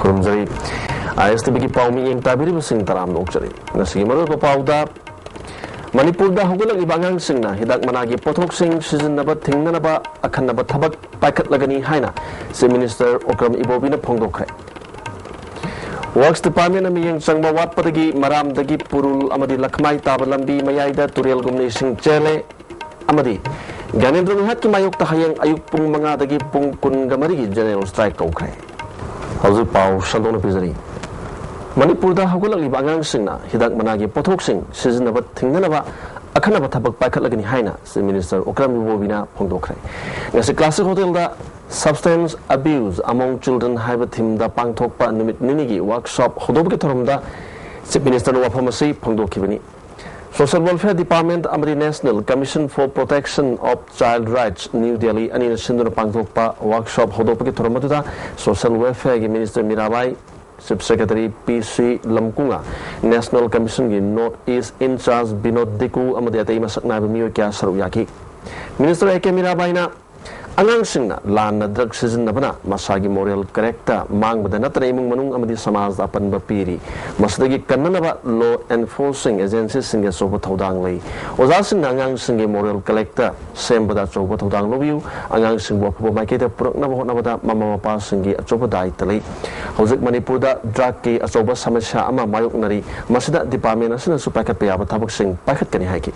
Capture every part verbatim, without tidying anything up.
ꯈꯨꯔꯨꯝꯖꯔꯤ꯫ ꯑꯥꯏ ꯑꯦꯁ T ꯚꯤꯒꯤ ꯄꯥꯎ ꯃꯤꯠꯌꯦꯡ ꯇꯥꯕꯤꯔꯤꯕꯁꯤꯡ ꯇꯔꯥꯝꯅ ꯑꯣꯛꯆꯔꯤ꯫ ꯉꯁꯤꯒꯤ ꯃꯔꯨꯑꯣꯏꯕ ꯄꯥꯎꯗ, ꯃꯅꯤꯄꯨꯔꯗ ꯍꯧꯒꯠꯂꯛꯂꯤꯕ ꯑꯉꯥꯡꯁꯤꯡꯅ ꯍꯤꯗꯥꯛ ꯃꯅꯥꯒꯤ ꯄꯣꯠꯊꯣꯛꯁꯤꯡ ꯁꯤꯖꯤꯟꯅꯕ ꯊꯤꯡꯅꯅꯕ ꯑꯈꯟꯅꯕ ꯊꯕꯛ ꯄꯥꯏꯈꯠꯂꯒꯅꯤ ꯍꯥꯏꯅ Chief Minister ꯑꯣꯀ꯭ꯔꯝ ꯏꯕꯣꯕꯤꯅ ꯐꯣꯡꯗꯣꯛꯈ꯭ꯔꯦ꯫ Works Departmentꯅ ꯃꯤꯠꯌꯦꯡ ꯆꯪꯕ ꯋꯥꯠꯄꯗꯒꯤ ꯃꯔꯥꯝꯗꯒꯤ ꯄꯨꯔꯨꯜ ꯑꯃꯗꯤ ꯂꯈꯃꯥꯏ ꯇꯥꯕ ꯂꯝꯕꯤ ꯃꯌꯥꯏꯗ ꯇꯨꯔꯦꯜꯒꯨꯝꯅ ꯏꯁꯤꯡ ꯆꯦꯜꯂꯦ ꯑꯃꯗꯤ ꯒ꯭ꯌꯥꯅꯦꯟꯗ꯭ꯔ ꯃꯤꯍꯥꯠꯀꯤ ꯃꯥꯌꯣꯛꯇ ꯍꯌꯦꯡ ꯑꯌꯨꯛ ꯄꯨꯡ ꯃꯉꯥꯗꯒꯤ ꯄꯨꯡ ꯀꯨꯟꯒ ꯃꯔꯤꯒꯤ general strike ꯀꯧꯈ꯭ꯔꯦ꯫ ꯍꯧꯖꯤꯛ ꯄꯥꯎ ꯁꯟꯗꯣꯛꯅ ꯄꯤꯖꯔꯤ꯫ ꯃꯅꯤꯄꯨꯔꯗ ꯍꯧꯒꯠꯂꯛꯂꯤꯕ ꯑꯉꯥꯡꯁꯤꯡꯅ ꯍꯤꯗꯥꯛ ꯃꯅꯥꯒꯤ ꯄꯣꯠꯊꯣꯛꯁꯤꯡ ꯁꯤꯖꯤꯟꯅꯕ ꯊꯤꯡꯅꯅꯕ ꯑꯈꯟꯅꯕ ꯊꯕꯛ ꯄꯥꯏꯈꯠꯂꯒꯅꯤ ꯍꯥꯏꯅ Chief Minister ꯑꯣꯀ꯭ꯔꯝ ꯏꯕꯣꯕꯤꯅ ꯐꯣꯡꯗꯣꯛꯈ꯭ꯔꯦ꯫ ꯉꯁꯤ Classic Hotelꯗ Substance Abuse Among Children ꯍꯥꯏꯕ themeꯗ ꯄꯥꯡꯊꯣꯛꯄ ꯅꯨꯃꯤꯠ ꯅꯤꯅꯤꯒꯤ workshop ꯍꯧꯗꯣꯛꯄꯒꯤ ꯊꯧꯔꯝꯗ Chief Ministerꯅ ꯋꯥꯐꯝ ꯑꯁꯤ ꯐꯣꯡꯗꯣꯛꯈꯤꯕꯅꯤ꯫ Social Welfare Department ꯑꯃꯗꯤ National Commission for Protection of Child Rights, New Delhi ꯑꯅꯤꯅ ꯁꯤꯟꯗꯨꯅ ꯄꯥꯡꯊꯣꯛꯄ workshop ꯍꯧꯗꯣꯛꯄꯒꯤ ꯊꯧꯔꯝ ꯑꯗꯨꯗ Social Welfareꯒꯤ Minister Mirabai, Chief Secretary ꯄꯤ ꯁꯤ ꯂꯝꯀꯨꯉꯥ, National Commissionꯒꯤ North East in-charge Vinod ꯗꯤꯀꯨ ꯑꯃꯗꯤ ꯑꯇꯩ ꯃꯁꯛ ꯅꯥꯏꯕ ꯃꯤꯑꯣꯏ ꯀꯌꯥ ꯁꯔꯨꯛ ꯌꯥꯈꯤ꯫ Minister ꯑꯦ ꯀꯦ ꯃꯤꯔꯥꯕꯥꯏꯅ ꯑꯉꯥꯡꯁꯤꯡꯅ ꯂꯥꯟꯅ drug ꯁꯤꯖꯤꯟꯅꯕꯅ ꯃꯁꯥꯒꯤ moral character ꯃꯥꯡꯕꯗ ꯅꯠꯇꯅ ꯏꯃꯨꯡ ꯃꯅꯨꯡ ꯑꯃꯗꯤ ꯁꯃꯥꯖꯗ ꯑꯄꯟꯕ ꯄꯤꯔꯤ꯫ ꯃꯁꯤꯗꯒꯤ ꯀꯟꯅꯅꯕ law enforcing agencyꯁꯤꯡꯒꯤ ꯑꯆꯧꯕ ꯊꯧꯗꯥꯡ ꯂꯩ꯫ ꯑꯣꯖꯥꯁꯤꯡꯅ ꯑꯉꯥꯡꯁꯤꯡꯒꯤ moral character ꯁꯦꯝꯕꯗ ꯑꯆꯧꯕ ꯊꯧꯗꯥꯡ ꯂꯧꯕꯤꯌꯨ꯫ ꯑꯉꯥꯡꯁꯤꯡꯕꯨ ꯑꯐꯕ ꯃꯥꯏꯀꯩꯗ ꯄꯨꯔꯛꯅꯕ ꯍꯣꯠꯅꯕꯗ ꯃꯃꯥ ꯃꯄꯥꯁꯤꯡꯒꯤ ꯑꯆꯧꯕ ꯗꯥꯏꯇ ꯂꯩ꯫ ꯍꯧꯖꯤꯛ ꯃꯅꯤꯄꯨꯔꯗ drugꯀꯤ ꯑꯆꯧꯕ ꯁꯃꯁ꯭ꯌꯥ ꯑꯃ ꯃꯥꯌꯣꯛꯅꯔꯤ꯫ ꯃꯁꯤꯗ department ꯑꯁꯤꯅꯁꯨ ꯄꯥꯏꯈꯠꯄ ꯌꯥꯕ ꯊꯕꯛꯁꯤꯡ ꯄꯥꯏꯈꯠꯀꯅꯤ ꯍꯥꯏꯈꯤ꯫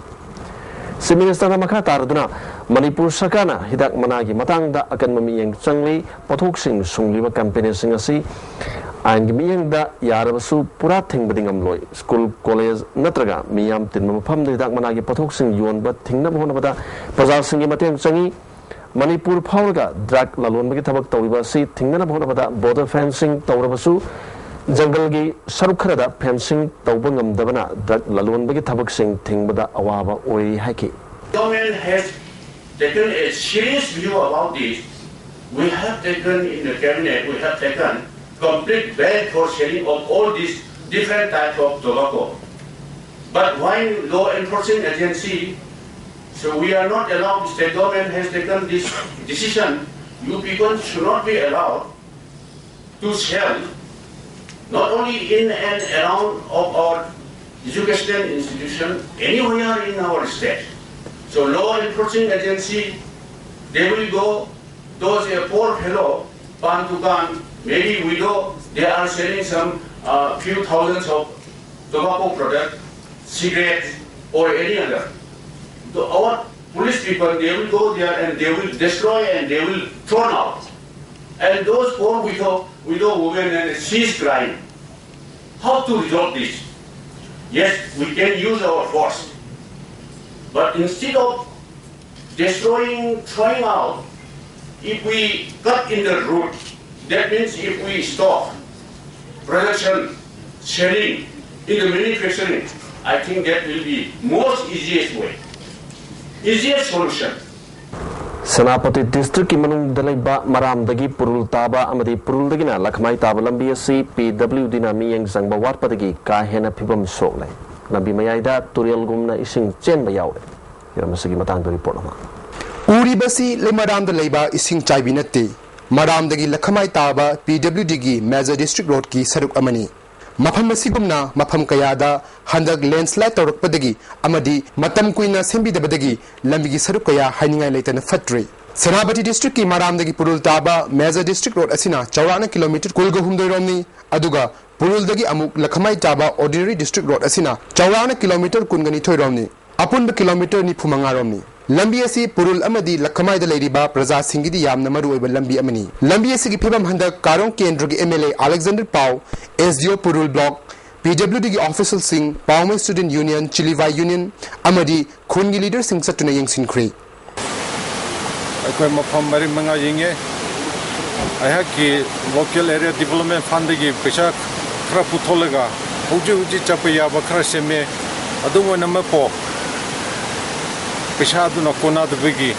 Chief Ministerꯅ ꯃꯈꯥ ꯇꯥꯔꯗꯨꯅ ꯃꯅꯤꯄꯨꯔ ꯁꯔꯀꯥꯔꯅ ꯍꯤꯗꯥꯛ ꯃꯅꯥꯒꯤ ꯃꯇꯥꯡꯗ ꯑꯀꯟꯕ ꯃꯤꯠꯌꯦꯡ ꯆꯪꯂꯤ꯫ ꯄꯣꯠꯊꯣꯛꯁꯤꯡ ꯁꯨꯡꯂꯤꯕ companyꯁꯤꯡ ꯑꯁꯤ ꯑꯥꯏꯟꯒꯤ ꯃꯤꯠꯌꯦꯡꯗ ꯌꯥꯔꯕꯁꯨ ꯄꯨꯔꯥ ꯊꯤꯡꯕꯗꯤ ꯉꯝꯂꯣꯏ꯫ School, college ꯅꯠꯇ꯭ꯔꯒ ꯃꯤꯌꯥꯝ ꯇꯤꯟꯕ ꯃꯐꯝꯗ ꯍꯤꯗꯥꯛ ꯃꯅꯥꯒꯤ ꯄꯣꯠꯊꯣꯛꯁꯤꯡ ꯌꯣꯟꯕ ꯊꯤꯡꯅꯕ ꯍꯣꯠꯅꯕꯗ ꯄ꯭ꯔꯖꯥꯁꯤꯡꯒꯤ ꯃꯇꯦꯡ ꯆꯪꯏ꯫ ꯃꯅꯤꯄꯨꯔ ꯐꯥꯎꯔꯒ drug ꯂꯂꯣꯟꯕꯒꯤ ꯊꯕꯛ ꯇꯧꯔꯤꯕ ꯑꯁꯤ ꯊꯤꯡꯅꯅꯕ ꯍꯣꯠꯅꯕꯗ border fencing ꯇꯧꯔꯕꯁꯨ ꯖꯪꯒꯜꯒꯤ ꯁꯔꯨꯛ ꯈꯔꯗ fencing ꯇꯧꯕ ꯉꯝꯗꯕꯅ drug ꯂꯂꯣꯟꯕꯒꯤ ꯊꯕꯛꯁꯤꯡ ꯊꯤꯡꯕꯗ ꯑꯋꯥꯕ ꯑꯣꯏꯔꯤ ꯍꯥꯏꯈꯤ꯫ Government has taken a serious view about this. We have taken in the cabinet, we have taken complete ban for selling of all these different types of tobacco. But why law enforcing agency, so we are not allowed, state government has taken this decision, you people should not be allowed to sell not only in and around of our educational institution, anywhere in our state. So law enforcing agency, they will go, those uh, poor fellow, pan dukan, maybe widow, they are selling some uh, few thousands of tobacco product, cigarettes, or any other. So our police people, they will go there and they will destroy and they will thrown out. And those poor widow, widow women and she's crying. How to resolve this? Yes, we can use our force. But instead of destroying, throwing out, if we cut in the root, that means if we stop production, selling, in the manufacturing, I think that will be most easiest way, easiest solution. Senapati ꯗꯤꯁꯇ꯭ꯔꯤꯛꯀꯤ ꯃꯅꯨꯡꯗ ꯂꯩꯕ ꯃꯔꯥꯝꯗꯒꯤ ꯄꯨꯔꯨꯜ ꯇꯥꯕ ꯑꯃꯗꯤ ꯄꯨꯔꯨꯜꯗꯒꯤꯅ ꯂꯈꯃꯥꯏ ꯇꯥꯕ ꯂꯝꯕꯤ ꯑꯁꯤ ꯄꯤ W ꯗꯤꯅ ꯃꯤꯠꯌꯦꯡ ꯆꯪꯕ ꯋꯥꯠꯄꯗꯒꯤ ꯀꯥ ꯍꯦꯟꯅ ꯐꯤꯕꯝ ꯁꯣꯛꯂꯦ꯫ ꯂꯝꯕꯤ ꯃꯌꯥꯏꯗ ꯇꯨꯔꯦꯜꯒꯨꯝꯅ ꯏꯁꯤꯡ ꯆꯦꯟꯕ ꯌꯥꯎꯔꯦ꯫ ꯍꯤꯔꯝ ꯑꯁꯤꯒꯤ ꯃꯇꯥꯡꯗ ꯔꯤꯄꯣꯔꯠ ꯑꯃ꯫ ꯎꯔꯤꯕꯁꯤ ꯂꯩꯃꯔꯥꯝꯗ ꯂꯩꯕ ꯏꯁꯤꯡ ꯆꯥꯏꯕꯤ ꯅꯠꯇꯦ꯫ ꯃꯔꯥꯝꯗꯒꯤ ꯂꯈꯃꯥꯏ ꯇꯥꯕ ꯄꯤ ꯗꯕ꯭ꯂꯤꯎ ꯗꯤꯒꯤ ꯃꯦꯖꯔ ꯗꯤꯁꯇ꯭ꯔꯤꯛ ꯔꯣꯗꯀꯤ ꯁꯔꯨꯛ ꯑꯃꯅꯤ꯫ ꯃꯐꯝ ꯑꯁꯤꯒꯨꯝꯅ ꯃꯐꯝ ꯀꯌꯥꯗ ꯍꯟꯗꯛ ꯂꯦꯟꯁꯂꯥꯏꯗ ꯇꯧꯔꯛꯄꯗꯒꯤ ꯑꯃꯗꯤ ꯃꯇꯝ ꯀꯨꯏꯅ ꯁꯦꯝꯕꯤꯗꯕꯗꯒꯤ ꯂꯝꯕꯤꯒꯤ ꯁꯔꯨꯛ ꯀꯌꯥ ꯍꯥꯏꯅꯤꯡꯉꯥꯏ ꯂꯩꯇꯅ ꯐꯠꯇ꯭ꯔꯦ꯫ ꯁꯦꯅꯥꯄꯇꯤ ꯗꯤꯁꯇ꯭ꯔꯤꯛꯀꯤ ꯃꯔꯥꯝꯗꯒꯤ ꯄꯨꯔꯨꯜ ꯇꯥꯕ ꯃꯦꯖꯔ ꯗꯤꯁꯇ꯭ꯔꯤꯛ ꯔꯣꯗ ꯑꯁꯤꯅ ꯆꯥꯎꯔꯥꯛꯅ ꯀꯤꯂꯣꯃꯤꯇꯔ ꯀꯨꯜꯒ ꯍꯨꯝꯗꯣꯏ ꯔꯣꯝꯅꯤ, ꯑꯗꯨꯒ ꯄꯨꯔꯨꯜꯗꯒꯤ ꯑꯃꯨꯛ ꯂꯈꯃꯥꯏ ꯇꯥꯕ ꯑꯣꯔꯗꯤꯅꯔꯤ ꯗꯤꯁꯇ꯭ꯔꯤꯛ ꯔꯣꯗ ꯑꯁꯤꯅ ꯆꯥꯎꯔꯥꯛꯅ ꯀꯤꯂꯣꯃꯤꯇꯔ ꯀꯨꯟꯒ ꯅꯤꯊꯣꯏ ꯔꯣꯝꯅꯤ꯫ ꯑꯄꯨꯟꯕ ꯀꯤꯂꯣꯃꯤꯇꯔ ꯅꯤꯐꯨ ꯃꯉꯥ ꯔꯣꯝꯅꯤ꯫ ꯂꯝꯕꯤ ꯑꯁꯤ ꯄꯨꯔꯨꯜ ꯑꯃꯗꯤ ꯂꯈꯃꯥꯏꯗ ꯂꯩꯔꯤꯕ ꯄ꯭ꯔꯖꯥꯁꯤꯡꯒꯤꯗꯤ ꯌꯥꯝꯅ ꯃꯔꯨꯑꯣꯏꯕ ꯂꯝꯕꯤ ꯑꯃꯅꯤ꯫ ꯂꯝꯕꯤ ꯑꯁꯤꯒꯤ ꯐꯤꯕꯝ ꯍꯟꯗꯛ ꯀꯥꯔꯣꯡ ꯀꯦꯟꯗ꯭ꯔꯒꯤ ꯑꯦꯝ ꯑꯦꯜ ꯑꯦ ꯑꯂꯦꯛꯖꯦꯟꯗꯔ ꯄꯥꯎ, ꯑꯦꯁ ꯗꯤ ꯑꯣ ꯄꯨꯔꯨꯜ ꯕ꯭ꯂꯣꯛ, ꯄꯤ ꯗꯕ꯭ꯂꯤꯎ ꯗꯤꯒꯤ ꯑꯣꯐꯤꯁꯤꯌꯦꯜꯁꯤꯡ, ꯄꯥꯎꯃꯩ ꯁ꯭ꯇꯨꯗꯦꯟꯠ ꯌꯨꯅꯤꯌꯟ, ꯆꯤꯂꯤꯕꯥꯏ ꯌꯨꯅꯤꯌꯟ ꯑꯃꯗꯤ ꯈꯨꯟꯒꯤ ꯂꯤꯗꯔꯁꯤꯡ ꯆꯠꯇꯨꯅ ꯌꯦꯡꯁꯤꯟꯈ꯭ꯔꯦ꯫ ꯑꯩꯈꯣꯏ ꯃꯐꯝ ꯃꯔꯤ ꯃꯉꯥ ꯌꯦꯡꯉꯦ꯫ ꯑꯩꯍꯥꯛꯀꯤ ꯂꯣꯀꯦꯜ ꯑꯦꯔꯤꯌꯥ ꯗꯤꯕꯂꯞꯃꯦꯟ ꯐꯟꯗꯒꯤ ꯄꯩꯁꯥ ꯈꯔ ꯄꯨꯊꯣꯛꯂꯒ ꯍꯧꯖꯤꯛ ꯍꯧꯖꯤꯛ ꯆꯠꯄ ꯌꯥꯕ ꯈꯔ ꯁꯦꯝꯃꯦ꯫ ꯑꯗꯨꯝ ꯑꯣꯏꯅꯃꯛꯄꯨ ꯄꯩꯁꯥꯗꯨꯅ ꯀꯣꯟꯅꯗꯕꯒꯤ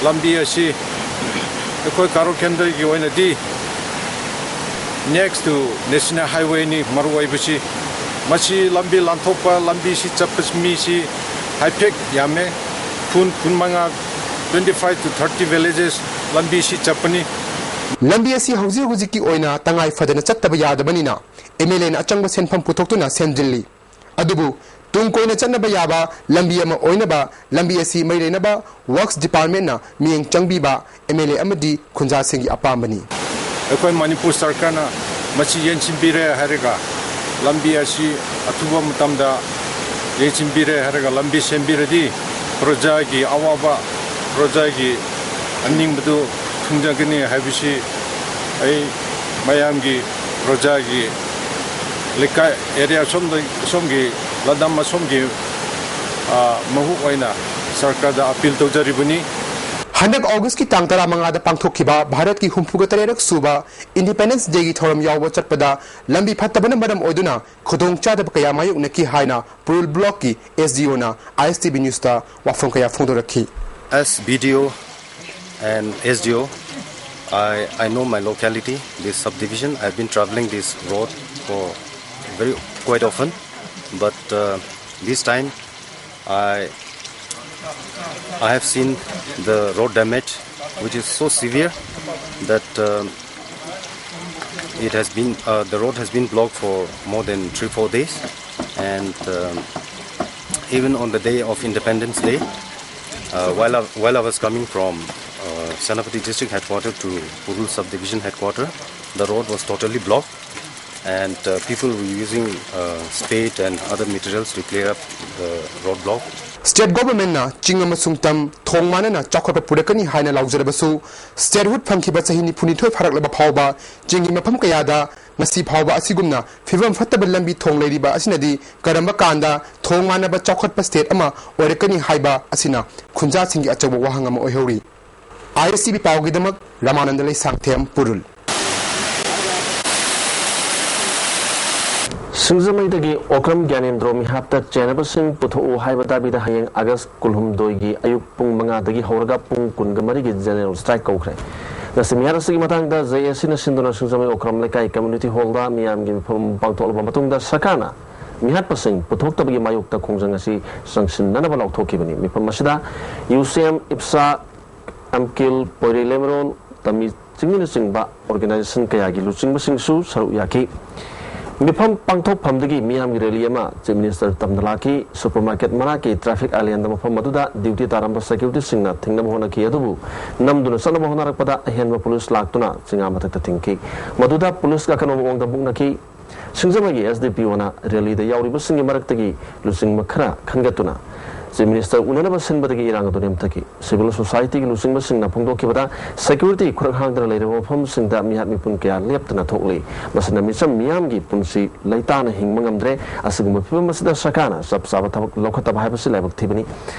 ꯂꯝꯕꯤ ꯑꯁꯤ ꯑꯩꯈꯣꯏ ꯀꯥꯔꯣ ꯀꯦꯟꯗ꯭ꯔꯒꯤ ꯑꯣꯏꯅꯗꯤ next to national highwayꯅꯤ ꯃꯔꯨ ꯑꯣꯏꯕꯁꯤ꯫ ꯃꯁꯤ ꯂꯝꯕꯤ ꯂꯥꯟꯊꯣꯛꯄ, ꯂꯝꯕꯤꯁꯤ ꯆꯠꯄ ꯃꯤꯁꯤ ꯍꯥꯏꯐꯦꯠ ꯌꯥꯝꯃꯦ꯫ ꯈꯨꯟ ꯀꯨꯟꯃꯉꯥ, twenty five to thirty villages ꯂꯝꯕꯤꯁꯤ ꯆꯠꯄꯅꯤ꯫ ꯂꯝꯕꯤ ꯑꯁꯤ ꯍꯧꯖꯤꯛ ꯍꯧꯖꯤꯛꯀꯤ ꯑꯣꯏꯅ ꯇꯉꯥꯏ ꯐꯗꯅ ꯆꯠꯇꯕ ꯌꯥꯗꯕꯅꯤꯅ ꯑꯦꯝ ꯑꯦꯜ ꯑꯦꯅ ꯑꯆꯪꯕ ꯁꯦꯟꯐꯝ ꯄꯨꯊꯣꯛꯇꯨꯅ ꯁꯦꯝꯖꯤꯜꯂꯤ꯫ ꯑꯗꯨꯕꯨ ꯇꯨꯡ ꯀꯣꯏꯅ ꯆꯠꯅꯕ ꯌꯥꯕ ꯂꯝꯕꯤ ꯑꯃ ꯑꯣꯏꯅꯕ ꯂꯝꯕꯤ ꯑꯁꯤ ꯃꯔꯤ ꯂꯩꯅꯕ ꯋꯔꯛꯁ ꯗꯤꯄꯥꯔꯠꯃꯦꯟꯅ ꯃꯤꯠꯌꯦꯡ ꯆꯪꯕꯤꯕ ꯑꯦꯝ ꯑꯦꯜ ꯑꯦ ꯑꯃꯗꯤ ꯈꯨꯟꯖꯥꯁꯤꯡꯒꯤ ꯑꯄꯥꯝꯕꯅꯤ꯫ ꯑꯩꯈꯣꯏ ꯃꯅꯤꯄꯨꯔ ꯁꯔꯀꯥꯔꯅ ꯃꯁꯤ ꯌꯦꯡꯁꯤꯟꯕꯤꯔꯦ ꯍꯥꯏꯔꯒ ꯂꯝꯕꯤ ꯑꯁꯤ ꯑꯊꯨꯕ ꯃꯇꯝꯗ ꯌꯦꯡꯁꯤꯟꯕꯤꯔꯦ ꯍꯥꯏꯔꯒ ꯂꯝꯕꯤ ꯁꯦꯝꯕꯤꯔꯗꯤ ꯄ꯭ꯔꯖꯥꯒꯤ ꯑꯋꯥꯕ, ꯄ꯭ꯔꯖꯥꯒꯤ ꯑꯅꯤꯡꯕꯗꯨ ꯊꯨꯡꯖꯒꯅꯤ ꯍꯥꯏꯕꯁꯤ ꯑꯩ ꯃꯌꯥꯝꯒꯤ ꯄ꯭ꯔꯖꯥꯒꯤ ꯂꯩꯀꯥꯏ ꯑꯦꯔꯤꯌꯥ ꯁꯣꯝꯗ, ꯁꯣꯝꯒꯤ ꯂꯝꯗꯝ ꯑꯁꯣꯝꯒꯤ, ꯑ, ꯃꯍꯨꯠ ꯑꯣꯏꯅ ꯁꯔꯀꯥꯔꯗ ꯑꯄꯤꯜ ꯇꯧꯖꯔꯤꯕꯅꯤ꯫ ꯍꯟꯗꯛ ꯑꯣꯒꯁꯀꯤ ꯇꯥꯡ ꯇꯔꯥꯃꯉꯥꯗ ꯄꯥꯡꯊꯣꯛꯈꯤꯕ ꯚꯥꯔꯠꯀꯤ ꯍꯨꯝꯐꯨꯒ ꯇꯔꯦꯠꯔꯛ ꯁꯨꯕ ꯏꯟꯗꯤꯄꯦꯟꯗꯦꯟꯁ ꯗꯦꯒꯤ ꯊꯧꯔꯝ ꯌꯥꯎꯕ ꯆꯠꯄꯗ ꯂꯝꯕꯤ ꯐꯠꯇꯕꯅ ꯃꯔꯝ ꯑꯣꯏꯗꯨꯅ ꯈꯨꯗꯣꯡꯆꯥꯗꯕ ꯀꯌꯥ ꯃꯥꯌꯣꯛꯅꯈꯤ ꯍꯥꯏꯅ ꯄꯨꯔꯨꯜ ꯕ꯭ꯂꯣꯛꯀꯤ ꯑꯦꯁ ꯗꯤ ꯑꯣꯅ ꯑꯥꯏ ꯑꯦꯁ ꯇꯤ ꯚꯤ ꯅ꯭ꯌꯨꯁꯇ ꯋꯥꯐꯝ ꯀꯌꯥ ꯐꯣꯡꯗꯣꯔꯛꯈꯤ꯫ As B D O and S D O, I, I know my locality, this subdivision. I've been traveling this road for very quite often, but uh, this time I I have seen the road damage, which is so severe that um, it has been uh, the road has been blocked for more than three four days, and um, even on the day of Independence Day, uh, while I, while I was coming from uh, Senapati district headquarter to Purul subdivision headquarter, the road was totally blocked, and uh, people were using uh, spade and other materials to clear up the roadblock. State ꯒꯣꯚꯔꯟꯃꯦꯟꯠꯅ ꯆꯤꯡ ꯑꯃꯁꯨꯡ ꯇꯝ ꯊꯣꯡ ꯃꯥꯟꯅꯅ ꯆꯥꯎꯈꯠꯄ ꯄꯨꯔꯛꯀꯅꯤ ꯍꯥꯏꯅ ꯂꯥꯎꯖꯔꯕꯁꯨ, ꯁ꯭ꯇꯦꯠꯍꯨꯗ ꯐꯪꯈꯤꯕ ꯆꯍꯤ ꯅꯤꯐꯨꯅꯤꯊꯣꯏ ꯐꯥꯔꯛꯂꯕ ꯐꯥꯎꯕ ꯆꯤꯡꯒꯤ ꯃꯐꯝ ꯀꯌꯥꯗ ꯉꯁꯤ ꯐꯥꯎꯕ ꯑꯁꯤꯒꯨꯝꯅ ꯐꯤꯕꯝ ꯐꯠꯇꯕ ꯂꯝꯕꯤ ꯊꯣꯡ ꯂꯩꯔꯤꯕ ꯑꯁꯤꯅꯗꯤ ꯀꯔꯝꯕ ꯀꯥꯟꯗ ꯊꯣꯡ ꯃꯥꯟꯅꯕ ꯆꯥꯎꯈꯠꯄ ꯁ꯭ꯇꯦꯠ ꯑꯃ ꯑꯣꯏꯔꯛꯀꯅꯤ ꯍꯥꯏꯕ ꯑꯁꯤꯅ ꯈꯨꯟꯖꯥꯁꯤꯡꯒꯤ ꯑꯆꯧꯕ ꯋꯥꯍꯪ ꯑꯃ ꯑꯣꯏꯍꯧꯔꯤ꯫ ꯑꯥꯏ ꯑꯦꯁ ꯇꯤ ꯚꯤ ꯄꯥꯎꯒꯤꯗꯃꯛ ꯔꯃꯥꯅꯟꯗ ꯂꯩꯁꯥꯡꯊꯦꯝ, ꯄꯨꯔꯨꯜ꯫ ꯁꯤꯡꯖꯃꯩꯗꯒꯤ ꯑꯣꯀ꯭ꯔꯝ ꯒ꯭ꯌꯥꯅꯦꯟꯗ꯭ꯔꯣ ꯃꯤꯍꯥꯠꯇ ꯆꯦꯟꯅꯕꯁꯤꯡ ꯄꯨꯊꯣꯛꯎ ꯍꯥꯏꯕ ꯗꯥꯕꯤꯗ ꯍꯌꯦꯡ ꯑꯥꯒꯁ ꯀꯨꯟꯍꯨꯝꯗꯣꯏꯒꯤ ꯑꯌꯨꯛ ꯄꯨꯡ ꯃꯉꯥꯗꯒꯤ ꯍꯧꯔꯒ ꯄꯨꯡ ꯀꯨꯟꯒ ꯃꯔꯤꯒꯤ ꯖꯦꯅꯔꯦꯜ ꯁ꯭ꯇ꯭ꯔꯥꯏꯛ ꯀꯧꯈ꯭ꯔꯦ꯫ ꯉꯁꯤ ꯃꯤꯍꯥꯠ ꯑꯁꯤꯒꯤ ꯃꯇꯥꯡꯗ ꯖꯦ ꯑꯦ ꯁꯤꯅ ꯁꯤꯟꯗꯨꯅ ꯁꯤꯡꯖꯃꯩ ꯑꯣꯀ꯭ꯔꯝ ꯂꯩꯀꯥꯏ ꯀꯝꯃ꯭ꯌꯨꯅꯤꯇꯤ ꯍꯣꯜꯗ ꯃꯤꯌꯥꯝꯒꯤ ꯃꯤꯐꯝ ꯄꯥꯡꯊꯣꯛꯂꯕ ꯃꯇꯨꯡꯗ ꯁꯔꯀꯥꯔꯅ ꯃꯤꯍꯥꯠꯄꯁꯤꯡ ꯄꯨꯊꯣꯛꯇꯕꯒꯤ ꯃꯥꯌꯣꯛꯇ ꯈꯣꯡꯖꯪ ꯑꯁꯤ ꯆꯪꯁꯤꯟꯅꯅꯕ ꯂꯥꯎꯊꯣꯛꯈꯤꯕꯅꯤ꯫ ꯃꯤꯐꯝ ꯑꯁꯤꯗ ꯌꯨ ꯁꯤ ꯑꯦꯝ, ꯏꯞꯁꯥ, ꯑꯦꯝ ꯀꯤꯜ, ꯄꯣꯏꯔꯩ ꯂꯩꯃꯔꯣꯜ, ꯇꯃꯤ-, ꯆꯤꯡꯃꯤꯅꯆꯤꯡꯕ ꯑꯣꯔꯒꯅꯥꯏꯖꯦꯁꯟ ꯀꯌꯥꯒꯤ ꯂꯨꯆꯤꯡꯕꯁꯤꯡꯁꯨ ꯁꯔꯨꯛ ꯌꯥꯈꯤ꯫ ꯃꯤꯐꯝ ꯄꯥꯡꯊꯣꯛꯐꯝꯗꯒꯤ ꯃꯤꯌꯥꯝꯒꯤ ꯔꯦꯂꯤ ꯑꯃ ꯆꯤꯐ ꯃꯤꯅꯤꯁꯇꯔ ꯇꯝꯗ ꯂꯥꯛꯈꯤ꯫ ꯁꯨꯄꯔ ꯃꯥꯔꯀꯦꯠ ꯃꯅꯥꯛꯀꯤ ꯇ꯭ꯔꯥꯐꯤꯛ ꯑꯥꯏꯂꯦꯟꯗ ꯃꯐꯝ ꯑꯗꯨꯗ ꯗ꯭ꯌꯨꯇꯤ ꯇꯥꯔꯝꯕ ꯁꯦꯀ꯭ꯌꯨꯔꯤꯇꯤꯁꯤꯡꯅ ꯊꯤꯡꯅꯕ ꯍꯣꯠꯅꯈꯤ, ꯑꯗꯨꯕꯨ ꯅꯝꯗꯨꯅ ꯆꯠꯅꯕ ꯍꯣꯠꯅꯔꯛꯄꯗ ꯑꯍꯦꯟꯕ ꯄꯨꯂꯤꯁ ꯂꯥꯛꯇꯨꯅ ꯆꯤꯡꯉꯥ ꯃꯊꯛꯇ ꯊꯤꯡꯈꯤ꯫ ꯃꯗꯨꯗ ꯄꯨꯂꯤꯁꯀ ꯑꯀꯟꯕ ꯃꯑꯣꯡꯗ ꯃꯨꯛꯅꯈꯤ꯫ ꯁꯤꯡꯖꯃꯩꯒꯤ ꯑꯦꯁ ꯗꯤ ꯄꯤ ꯑꯣꯅ ꯔꯦꯂꯤꯗ ꯌꯥꯎꯔꯤꯕꯁꯤꯡꯒꯤ ꯃꯔꯛꯇꯒꯤ ꯂꯨꯆꯤꯡꯕ ꯈꯔ ꯈꯟꯒꯠꯇꯨꯅ ꯆꯤꯐ ꯃꯤꯅꯤꯁꯇꯔ ꯎꯅꯅꯕ ꯁꯤꯟꯕꯗꯒꯤ ꯏꯔꯥꯡ ꯑꯗꯨ ꯅꯦꯝꯊꯈꯤ꯫ ꯁꯤꯚꯤꯜ ꯁꯣꯁꯥꯏꯇꯤꯒꯤ ꯂꯨꯆꯤꯡꯕꯁꯤꯡꯅ ꯐꯣꯡꯗꯣꯛꯈꯤꯕꯗ, ꯁꯦꯀ꯭ꯌꯨꯔꯤꯇꯤ ꯈꯨꯔꯛ ꯍꯥꯡꯗꯅ ꯂꯩꯔꯕ ꯃꯐꯝꯁꯤꯡꯗ ꯃꯤꯍꯥꯠ ꯃꯤꯄꯨꯟ ꯀꯌꯥ ꯂꯦꯞꯇꯅ ꯊꯣꯛꯂꯤ꯫ ꯃꯁꯤꯅ ꯃꯤꯆꯝ ꯃꯤꯌꯥꯝꯒꯤ ꯄꯨꯟꯁꯤ ꯂꯩꯇꯥꯅ ꯍꯤꯡꯕ ꯉꯝꯗ꯭ꯔꯦ꯫ ꯑꯁꯤꯒꯨꯝꯕ ꯐꯤꯚꯝ ꯑꯁꯤꯗ ꯁꯔꯀꯥꯔꯅ ꯆꯞ ꯆꯥꯕ ꯊꯕꯛ ꯂꯧꯈꯠꯇꯕ ꯍꯥꯏꯕꯁꯤ ꯂꯥꯏꯕꯛ ꯊꯤꯕꯅꯤ꯫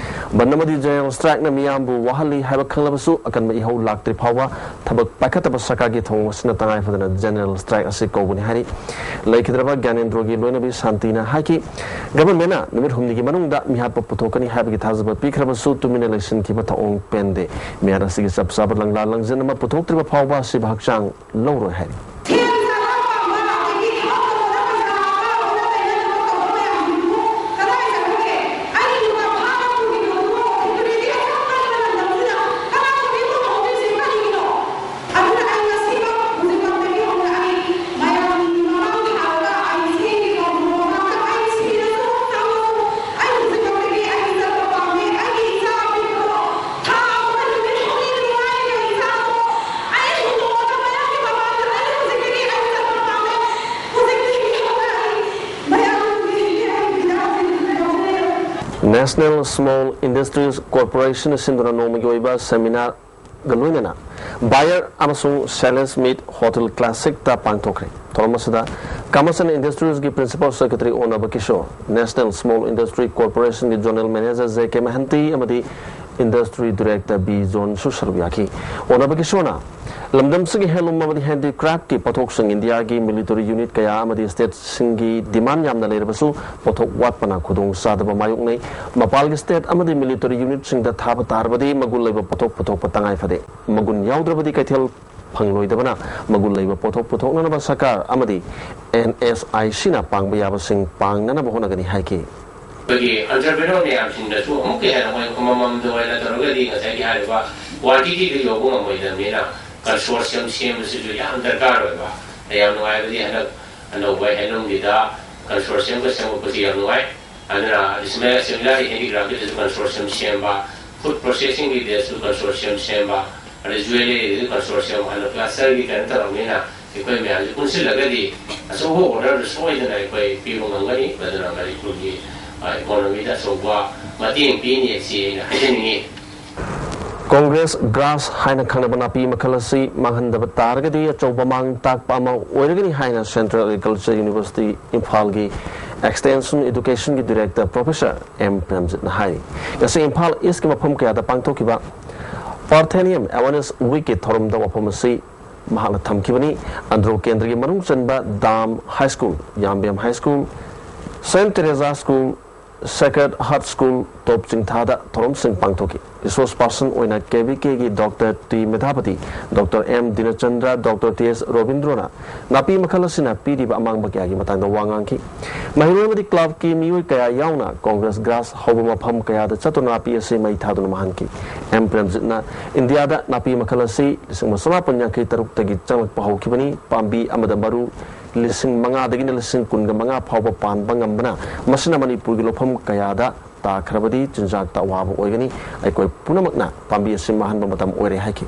ꯕꯟ ꯑꯃꯗꯤ ꯖꯦꯅꯔꯦꯜ ꯁ꯭ꯇ꯭ꯔꯥꯏꯛꯅ ꯃꯤꯌꯥꯝꯕꯨ ꯋꯥꯍꯜꯂꯤ ꯍꯥꯏꯕ ꯈꯪꯂꯕꯁꯨ, ꯑꯀꯟꯕ ꯏꯍꯧ ꯂꯥꯛꯇ꯭ꯔꯤ ꯐꯥꯎꯕ ꯊꯕꯛ ꯄꯥꯏꯈꯠꯇꯕ ꯁꯔꯀꯥꯔꯒꯤ ꯊꯧꯑꯣꯡ ꯑꯁꯤꯅ ꯇꯉꯥꯏ ꯐꯗꯅ ꯖꯦꯅꯔꯦꯜ ꯁ꯭ꯇ꯭ꯔꯥꯏꯛ ꯑꯁꯤ ꯀꯧꯕꯅꯤ ꯍꯥꯏꯔꯤ꯫ ꯂꯩꯈꯤꯗ꯭ꯔꯕ ꯒ꯭ꯌꯥꯅꯦꯟꯗ꯭ꯔꯣꯒꯤ ꯂꯣꯏꯅꯕꯤ ꯁꯥꯟꯇꯤꯅ ꯍꯥꯏꯈꯤ, ꯒꯚꯔꯟꯃꯦꯟꯠꯅ ꯅꯨꯃꯤꯠ ꯍꯨꯝꯅꯤꯒꯤ ꯃꯅꯨꯡꯗ ꯃꯤꯍꯥꯠꯄ ꯄꯨꯊꯣꯛꯀꯅꯤ ꯍꯥꯏꯕꯒꯤ ꯊꯥꯖꯕ ꯄꯤꯈ꯭ꯔꯕꯁꯨ, ꯇꯨꯃꯤꯟꯅ ꯂꯩꯁꯤꯟꯈꯤꯕ ꯊꯧꯑꯣꯡ ꯄꯦꯟꯗꯦ꯫ ꯃꯤꯍꯥꯠ ꯑꯁꯤꯒꯤ ꯆꯞ ꯆꯥꯕ ꯂꯪꯂꯥ ꯂꯪꯖꯤꯟ ꯑꯃ ꯄꯨꯊꯣꯛꯇ꯭ꯔꯤꯕ ꯐꯥꯎꯕ ꯑꯁꯤꯕ ꯍꯛꯆꯥꯡ ꯂꯧꯔꯣꯏ ꯍꯥꯏꯔꯤ꯫ National Small Industries Corporation ꯁꯤꯟꯗꯨꯅ ꯅꯣꯡꯃꯒꯤ ꯑꯣꯏꯕ ꯁꯦꯃꯤꯅꯥꯔꯒ ꯂꯣꯏꯅꯅ Buyer ꯑꯃꯁꯨꯡ Sellers Meet Hotel Classic ꯇ ꯄꯥꯡꯊꯣꯛꯈ꯭ꯔꯦ꯫ ꯊꯧꯔꯝ ꯑꯁꯤꯗ Commerce and Industries ꯒꯤ Principal Secretary ꯑꯣꯅꯕ Kishore, National Small Industry Corporation ꯒꯤ Zonal Manager ꯖꯦ ꯀꯦ ꯃꯍꯟꯇꯤ ꯑꯃꯗꯤ Industry Director ꯕꯤ ꯖꯣꯟꯁꯨ ꯁꯔꯨꯛ ꯌꯥꯈꯤ꯫ ꯑꯣꯅꯕ ꯀꯤꯁꯣꯔꯅ ꯂꯝꯗꯝꯁꯤꯒꯤ ꯍꯦꯟꯂꯨꯝ ꯑꯃꯗꯤ ꯍꯦꯟꯗꯤꯀ꯭ꯔꯥꯐꯀꯤ ꯄꯣꯠꯊꯣꯛꯁꯤꯡ ꯏꯟꯗꯤꯌꯥꯒꯤ ꯃꯤꯂꯤꯇꯔꯤ ꯌꯨꯅꯤꯠ ꯀꯌꯥ ꯑꯃꯗꯤ ꯁ꯭ꯇꯦꯠꯁꯤꯡꯒꯤ ꯗꯤꯃꯥꯟ ꯌꯥꯝꯅ ꯂꯩꯔꯕꯁꯨ ꯄꯣꯠꯊꯣꯛ ꯋꯥꯠꯄꯅ ꯈꯨꯗꯣꯡ ꯆꯥꯗꯕ ꯃꯥꯌꯣꯛꯅꯩ꯫ ꯃꯄꯥꯟꯒꯤ ꯁ꯭ꯇꯦꯠ ꯑꯃꯗꯤ ꯃꯤꯂꯤꯇꯔꯤ ꯌꯨꯅꯤꯠꯁꯤꯡꯗ ꯊꯥꯕ ꯇꯥꯔꯕꯗꯤ ꯃꯒꯨꯟ ꯂꯩꯕ ꯄꯣꯠꯊꯣꯛ ꯄꯨꯊꯣꯛꯄ ꯇꯉꯥꯏ ꯐꯗꯦ꯫ ꯃꯒꯨꯟ ꯌꯥꯎꯗ꯭ꯔꯕꯗꯤ ꯀꯩꯊꯦꯜ ꯐꯪꯂꯣꯏꯗꯕꯅ ꯃꯒꯨꯟ ꯂꯩꯕ ꯄꯣꯠꯊꯣꯛ ꯄꯨꯊꯣꯛꯅꯅꯕ ꯁꯔꯀꯥꯔ ꯑꯃꯗꯤ ꯑꯦꯟ ꯑꯦꯁ ꯑꯥꯏ ꯁꯤꯅ ꯄꯥꯡꯕ ꯌꯥꯕꯁꯤꯡ ꯄꯥꯡꯅꯅꯕ ꯍꯣꯠꯅꯒꯅꯤ ꯍꯥꯏꯈꯤ꯫ ꯑꯩꯈꯣꯏꯒꯤ ꯑꯦꯟꯇꯔꯄ꯭ꯔꯤꯅꯔ ꯃꯌꯥꯝꯁꯤꯡꯗꯁꯨ ꯑꯃꯨꯛꯀ ꯍꯦꯟꯅ ꯃꯣꯏ ꯑꯃꯃꯝꯗ ꯑꯣꯏꯅ ꯇꯧꯔꯒꯗꯤ ꯉꯁꯥꯏꯒꯤ ꯍꯥꯏꯔꯤꯕ ꯀ꯭ꯋꯥꯟꯇꯤꯇꯤꯗꯨ ꯌꯧꯕ ꯉꯝꯃꯣꯏꯗꯕꯅꯤꯅ, ꯀꯟꯁꯣꯔꯁꯤꯌꯝ ꯁꯦꯝꯕꯁꯤꯁꯨ ꯌꯥꯝ ꯗꯔꯀꯥꯔ ꯑꯣꯏꯕ꯫ ꯑꯩ ꯌꯥꯝ ꯅꯨꯡꯉꯥꯏꯕꯗꯤ ꯍꯟꯗꯛ ꯑꯅꯧꯕ ꯍꯦꯟꯂꯨꯝꯒꯤꯗ ꯀꯟꯁꯣꯔꯁꯤꯌꯝꯒ ꯁꯦꯝꯃꯛꯄꯁꯤ ꯌꯥꯝ ꯅꯨꯡꯉꯥꯏ꯫ ꯑꯗꯨꯅ ꯁꯤꯃꯤꯂꯔ ꯁꯤꯃꯤꯂꯔ ꯍꯦꯟꯗꯤꯀ꯭ꯔꯥꯐꯀꯤꯗꯁꯨ ꯀꯟꯁꯣꯔꯁꯤꯌꯝ ꯁꯦꯝꯕ, ꯐꯨꯗ ꯄ꯭ꯔꯣꯁꯦꯁꯤꯡꯒꯤꯗꯁꯨ ꯀꯟꯁꯣꯔꯁꯤꯌꯝ ꯁꯦꯝꯕ, ꯑꯗꯩ ꯖꯨꯋꯦꯂꯔꯤꯗꯁꯨ ꯀꯟꯁꯣꯔꯁꯤꯌꯝ ꯍꯥꯏꯅ ꯀ꯭ꯂꯁꯇꯔꯒꯤ ꯀꯩꯅꯣ ꯇꯧꯔꯕꯅꯤꯅ ꯑꯩꯈꯣꯏ ꯃꯌꯥꯝꯁꯦ ꯄꯨꯟꯁꯤꯜꯂꯒꯗꯤ ꯑꯆꯧꯕ ꯑꯣꯔꯗꯔꯗꯨ ꯁꯣꯏꯗꯅ ꯑꯩꯈꯣꯏ ꯄꯤꯕ ꯉꯝꯒꯅꯤ꯫ ꯃꯗꯨꯅ ꯃꯅꯤꯄꯨꯔꯒꯤ ꯏꯀꯣꯅꯣꯃꯤꯗ ꯑꯆꯧꯕ ꯃꯇꯦꯡ ꯄꯤꯅꯤ ꯁꯤ ꯑꯩꯅ ꯍꯥꯏꯖꯅꯤꯡꯉꯤ꯫ ꯀꯣꯡꯒ꯭ꯔꯦꯁ ꯒ꯭ꯔꯥꯁ ꯍꯥꯏꯅ ꯈꯪꯅꯕ ꯅꯥꯄꯤ ꯃꯈꯜ ꯑꯁꯤ ꯃꯥꯡꯍꯟꯗꯕ ꯇꯥꯔꯒꯗꯤ ꯑꯆꯧꯕ ꯃꯥꯡ ꯇꯥꯛꯄ ꯑꯃ ꯑꯣꯏꯔꯒꯅꯤ ꯍꯥꯏꯅ Central Agriculture University ꯏꯝꯐꯥꯜꯒꯤ Extension Educationꯒꯤ Director Professor M ꯄ꯭ꯔꯦꯝꯖꯤꯠꯅ ꯍꯥꯏꯔꯤ꯫ ꯉꯁꯤ ꯏꯝꯐꯥꯜ ꯏꯁꯀꯤ ꯃꯐꯝ ꯀꯌꯥꯗ ꯄꯥꯡꯊꯣꯛꯈꯤꯕ Parthenium Awareness Weekꯀꯤ ꯊꯧꯔꯝꯗ ꯋꯥꯐꯝ ꯑꯁꯤ ꯃꯍꯥꯛꯅ ꯊꯝꯈꯤꯕꯅꯤ꯫ ꯑꯟꯗ꯭ꯔꯣ ꯀꯦꯟꯗ꯭ꯔꯒꯤ ꯃꯅꯨꯡ ꯆꯟꯕ ꯗꯥꯝ high school, Yambem high school, saint Teresa school, sacred heart school, top ꯆꯤꯡꯊꯥꯗ ꯊꯧꯔꯝꯁꯤꯡ ꯄꯥꯡꯊꯣꯛꯈꯤ꯫ ꯔꯤꯁꯣꯔꯁ ꯄꯥꯔꯁꯟ ꯑꯣꯏꯅ ꯀꯦ ꯚꯤ ꯀꯦꯒꯤ doctor T Medhapati, doctor M Dinachandra, doctor T S ꯔꯣꯕꯤꯟꯗ꯭ꯔꯣꯅ ꯅꯥꯄꯤ ꯃꯈꯜ ꯑꯁꯤꯅ ꯄꯤꯔꯤꯕ ꯑꯃꯥꯡꯕ ꯀꯌꯥꯒꯤ ꯃꯇꯥꯡꯗ ꯋꯥ ꯉꯥꯡꯈꯤ꯫ ꯃꯍꯩꯔꯣꯏ ꯑꯃꯗꯤ ꯀ꯭ꯂꯕꯀꯤ ꯃꯤꯑꯣꯏ ꯀꯌꯥ ꯌꯥꯎꯅ ꯀꯣꯡꯒ꯭ꯔꯦꯁ ꯒ꯭ꯔꯥꯁ ꯍꯧꯕ ꯃꯐꯝ ꯀꯌꯥꯗ ꯆꯠꯇꯨꯅ ꯅꯥꯄꯤ ꯑꯁꯤ ꯃꯩ ꯊꯥꯗꯨꯅ ꯃꯥꯡꯍꯟꯈꯤ꯫ ꯑꯦꯝ ꯄ꯭ꯔꯦꯝꯖꯤꯠꯅ ꯏꯟꯗꯤꯌꯥꯗ ꯅꯥꯄꯤ ꯃꯈꯜ ꯑꯁꯤ ꯂꯤꯁꯤꯡ ꯑꯃ ꯆꯃꯥꯄꯟ ꯌꯥꯡꯈꯩ ꯇꯔꯨꯛꯇꯒꯤ ꯆꯪꯂꯛꯄ ꯍꯧꯈꯤꯕꯅꯤ꯫ ꯄꯥꯝꯕꯤ ꯑꯃꯗ ꯃꯔꯨ ꯂꯤꯁꯤꯡ ꯃꯉꯥꯗꯒꯤꯅ ꯂꯤꯁꯤꯡ ꯀꯨꯟꯒ ꯃꯉꯥ ꯐꯥꯎꯕ ꯄꯥꯟꯕ ꯉꯝꯕꯅ, ꯃꯁꯤꯅ ꯃꯅꯤꯄꯨꯔꯒꯤ ꯂꯧꯐꯝ ꯀꯌꯥꯗ ꯇꯥꯈ꯭ꯔꯕꯗꯤ ꯆꯤꯟꯖꯥꯛꯇ ꯑꯋꯥꯕ ꯑꯣꯏꯒꯅꯤ꯫ ꯑꯩꯈꯣꯏ ꯄꯨꯝꯅꯃꯛꯅ ꯄꯥꯝꯕꯤ ꯑꯁꯤ ꯃꯥꯡꯍꯟꯕ ꯃꯇꯝ ꯑꯣꯏꯔꯦ ꯍꯥꯏꯈꯤ꯫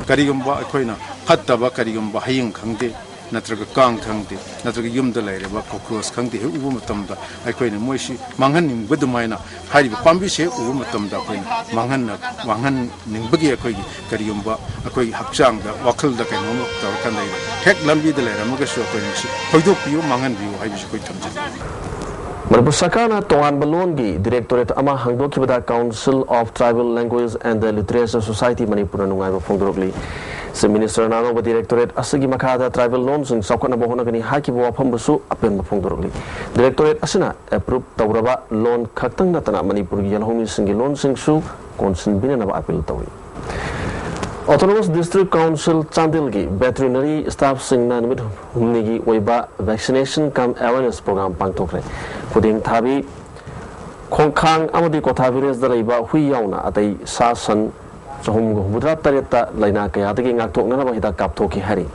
ꯀꯔꯤꯒꯨꯝꯕ ꯑꯩꯈꯣꯏꯅ ꯐꯠꯇꯕ ꯀꯔꯤꯒꯨꯝꯕ ꯍꯌꯤꯡ ꯈꯪꯗꯦ, ꯅꯠꯇ꯭ꯔꯒ ꯀꯥꯡ ꯈꯪꯗꯦ, ꯅꯠꯇ꯭ꯔꯒ ꯌꯨꯝꯗ ꯂꯩꯔꯤꯕ ꯀꯣꯀ꯭ꯔꯣꯁ ꯈꯪꯗꯦ, ꯍꯦꯛ ꯎꯕ ꯃꯇꯝꯗ ꯑꯩꯈꯣꯏꯅ ꯃꯣꯏꯁꯤ ꯃꯥꯡꯍꯟꯅꯤꯡꯕ ꯑꯗꯨꯃꯥꯏꯅ ꯍꯥꯏꯔꯤꯕ ꯄꯥꯝꯕꯤꯁꯦ ꯍꯦꯛ ꯎꯕ ꯃꯇꯝꯗ ꯑꯩꯈꯣꯏꯅ ꯃꯥꯡꯍꯟꯅ ꯃꯥꯡꯍꯟꯅꯤꯡꯕꯒꯤ ꯑꯩꯈꯣꯏꯒꯤ ꯀꯔꯤꯒꯨꯝꯕ ꯑꯩꯈꯣꯏꯒꯤ ꯍꯛꯆꯥꯡꯗ ꯋꯥꯈꯜꯗ ꯀꯩꯅꯣꯝꯃ ꯇꯧꯔꯀꯥꯟꯗ ꯍꯦꯛ ꯂꯝꯕꯤꯗ ꯂꯩꯔꯝꯃꯒꯁꯨ ꯑꯩꯈꯣꯏꯅ ꯃꯁꯤ ꯊꯣꯏꯗꯣꯛꯄꯤꯌꯨ, ꯃꯥꯡꯍꯟꯕꯤꯌꯨ ꯍꯥꯏꯕꯁꯤ ꯑꯩꯈꯣꯏ ꯊꯝꯖꯅꯤꯡꯏ꯫ ꯃꯅꯤꯄꯨꯔ ꯁꯔꯀꯥꯔꯅ ꯇꯣꯉꯥꯟꯕ ꯂꯣꯟꯒꯤ ꯗꯤꯔꯦꯛꯇꯣꯔꯦꯠ ꯑꯃ ꯍꯥꯡꯗꯣꯛꯈꯤꯕꯗ Council of Tribal Language and Literature Society ꯃꯅꯤꯄꯨꯔꯅ ꯅꯨꯡꯉꯥꯏꯕ ꯐꯣꯡꯗꯣꯔꯛꯂꯤ꯫ ꯆꯤꯐ ꯃꯤꯅꯤꯁꯇꯔꯅ ꯑꯅꯧꯕ ꯗꯤꯔꯦꯛꯇꯣꯔꯦꯠ ꯑꯁꯤꯒꯤ ꯃꯈꯥꯗ ꯇ꯭ꯔꯥꯏꯕꯦꯜ ꯂꯣꯟꯁꯤꯡ ꯆꯥꯎꯈꯠꯅꯕ ꯍꯣꯠꯅꯒꯅꯤ ꯍꯥꯏꯈꯤꯕ ꯋꯥꯐꯝꯕꯨꯁꯨ ꯑꯄꯦꯟꯕ ꯐꯣꯡꯗꯣꯔꯛꯂꯤ꯫ ꯗꯤꯔꯦꯛꯇꯣꯔꯦꯠ ꯑꯁꯤꯅ ꯑꯦꯄ꯭ꯔꯨꯞ ꯇꯧꯔꯕ ꯂꯣꯟ ꯈꯛꯇꯪ ꯅꯠꯇꯅ ꯃꯅꯤꯄꯨꯔꯒꯤ ꯌꯦꯜꯍꯧꯃꯤꯁꯤꯡꯒꯤ ꯂꯣꯟꯁꯤꯡꯁꯨ ꯀꯣꯟꯁꯤꯟꯕꯤꯅꯅꯕ ꯑꯄꯤꯜ ꯇꯧꯔꯤ꯫ Autonomous District Council ꯆꯥꯟꯗꯦꯜꯒꯤ ꯚꯦꯇꯔꯤꯅꯔꯤ ꯁ꯭ꯇꯥꯐꯁꯤꯡꯅ ꯅꯨꯃꯤꯠ ꯍꯨꯝꯅꯤꯒꯤ ꯑꯣꯏꯕ Vaccination cum Awareness Program ꯄꯥꯡꯊꯣꯛꯈ꯭ꯔꯦ꯫ ꯈꯨꯗꯦꯡ ꯊꯥꯕꯤ, ꯈꯣꯡꯈꯥꯡ ꯑꯃꯗꯤ ꯀꯣꯊꯥ ꯚꯤꯂꯦꯖꯗ ꯂꯩꯕ ꯍꯨꯏ ꯌꯥꯎꯅ ꯑꯇꯩ ꯁꯥ ꯁꯟ ꯆꯍꯨꯝꯒ ꯍꯨꯝꯐꯨꯇꯔꯥ ꯇꯔꯦꯠꯇ ꯂꯥꯏꯅꯥ ꯀꯌꯥꯗꯒꯤ ꯉꯥꯛꯊꯣꯛꯅꯅꯕ ꯍꯤꯗꯥꯛ ꯀꯥꯞꯊꯣꯛꯈꯤ ꯍꯥꯏꯔꯤ꯫